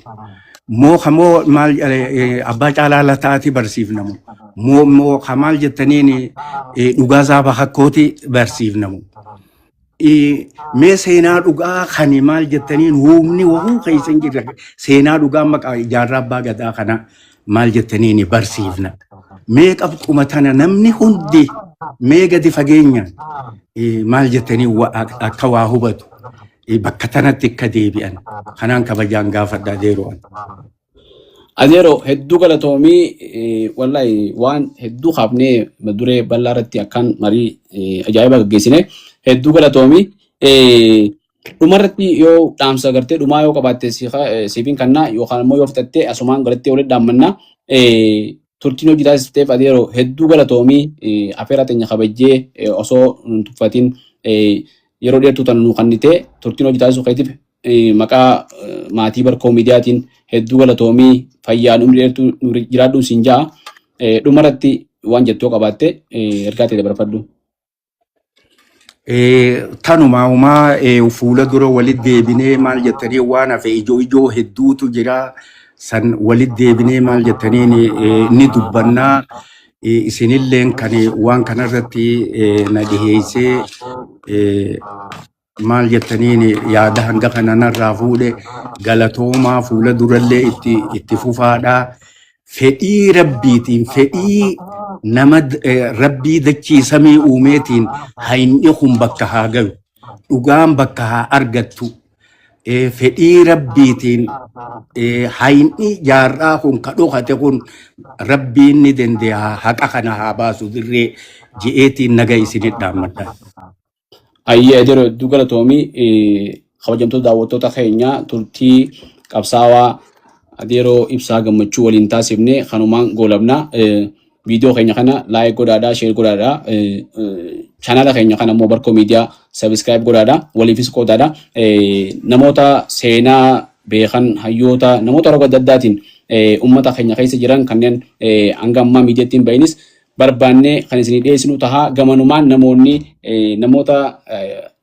Moo kamoo maal abbaa caalaa lataati barsiifnamu. Moo moo kamaal jettaniin dhugaasaa bakakkooti barsiifnamu. Mee seenaa dhugaa kani maal jettaniin humni wahuu keessa hin jirre seenaa dhugaa maqaa jaarraa abbaa gadaa kana maal jettaniin barsiifna. Mee qabxuma tana namni hundi mee gadi fageenyaan maal jettanii akka waa hubatu bakka tanatti akka deebi'an kanaan kabajaan gaafadha adeero'an. Adeero hedduu galatoomii wallahi waan hedduu kaafnee duree bal'aa irratti akkaan marii ajaa'iba gaggeessine hedduu galatoomii. Dhumarratti yoo dhaamsa gartee dhumaa yoo qabaatte siifin kannaa yookaan immoo yoo fixatte asumaan galattee walitti dhaammannaa. Turtiin hojii taasifteef adeero hedduu galatoomii afeera teenya kabajjee osoo hin tuffatin yeroo dheertuu tana nuu kannitee turtiin hojii taasisuu keetiif maqaa maatii Barkoo Miidiyaatiin hedduu galatoomii fayyaan umrii dheertuu nu jiraadhuun siin ja'a. Dhumarratti waan jettoo qabaatte ergaa ta'e dabarfadhu. Tanuma humaa fuula dura walitti deebinee maal jettanii waan hafe ijoo ijoo hedduutu jira. San walitti deebinee maal jettaniin ni dubbannaa. Isinilleen kan waan kanarratti na dhiheessee maal jettaniin yaada hanga kana narraa fuudhe galatoomaa fuula durallee itti itti fufaadhaa. Fedhii rabbiitiin fedhii nama rabbii dachii samii uumeetiin hayni kun bakka haa gayu. Dhugaan bakka haa argattu. Fedhii rabbiitiin hayni jaarraa kun ka dhokate kun rabbiin ni dandeenya haqa kana haa baasu dirree je'eetiin naga isinit dhaammadha. Ayyee adeero hedduu galatoomii kabajamtoota daawwattoota keenya turtii qabsaawaa adeeroo ibsaa gammachuu waliin taasifne kanumaan goolabna. Viidiyoo keenya kana like godhaadhaa, share godhaadhaa, chaanaala keenya kana immoo Barkoo Miidiyaa subscribe godhaadhaa, waliifis qoodaadhaa. Namoota seenaa beekan hayyoota namoota roga adda addaatiin uummata keenya keessa jiran kanneen hanga ammaa miidiyaatti hin bahinis barbaannee kan isinii dhiyeessinu taha. Gamanumaan namoonni namoota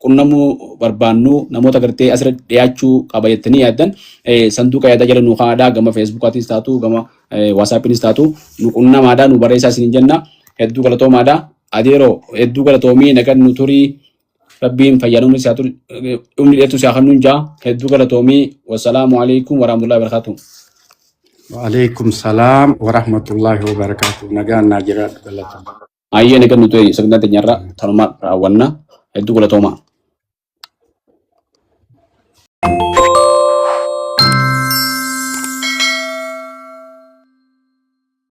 qunnamuu barbaannu namoota gartee asirra dhiyaachuu qaba jettanii yaaddan sanduuqa yaadaa jala nu kaa'aadhaa gama feesbuukaatis taatu gama waasaappiinis taatu nu qunnamaadhaa nu barreessaa isiniin jenna. Hedduu galatoomaadha. Adeeroo hedduu galatoomii nagan nu turii rabbiin fayyaan umri isaa umri dheertuu isaa kennuun jaa hedduu galatoomii wassalaamu alaikum warahmatullahi wabarakatuh. Waalaikum salaam wa rahmatullahi wa barakatuh. Nagaan naa jiraadhu galatooma. Ayyee nagan nu ture sagantaa teenyarra tanuma raawwanna hedduu galatoomaa.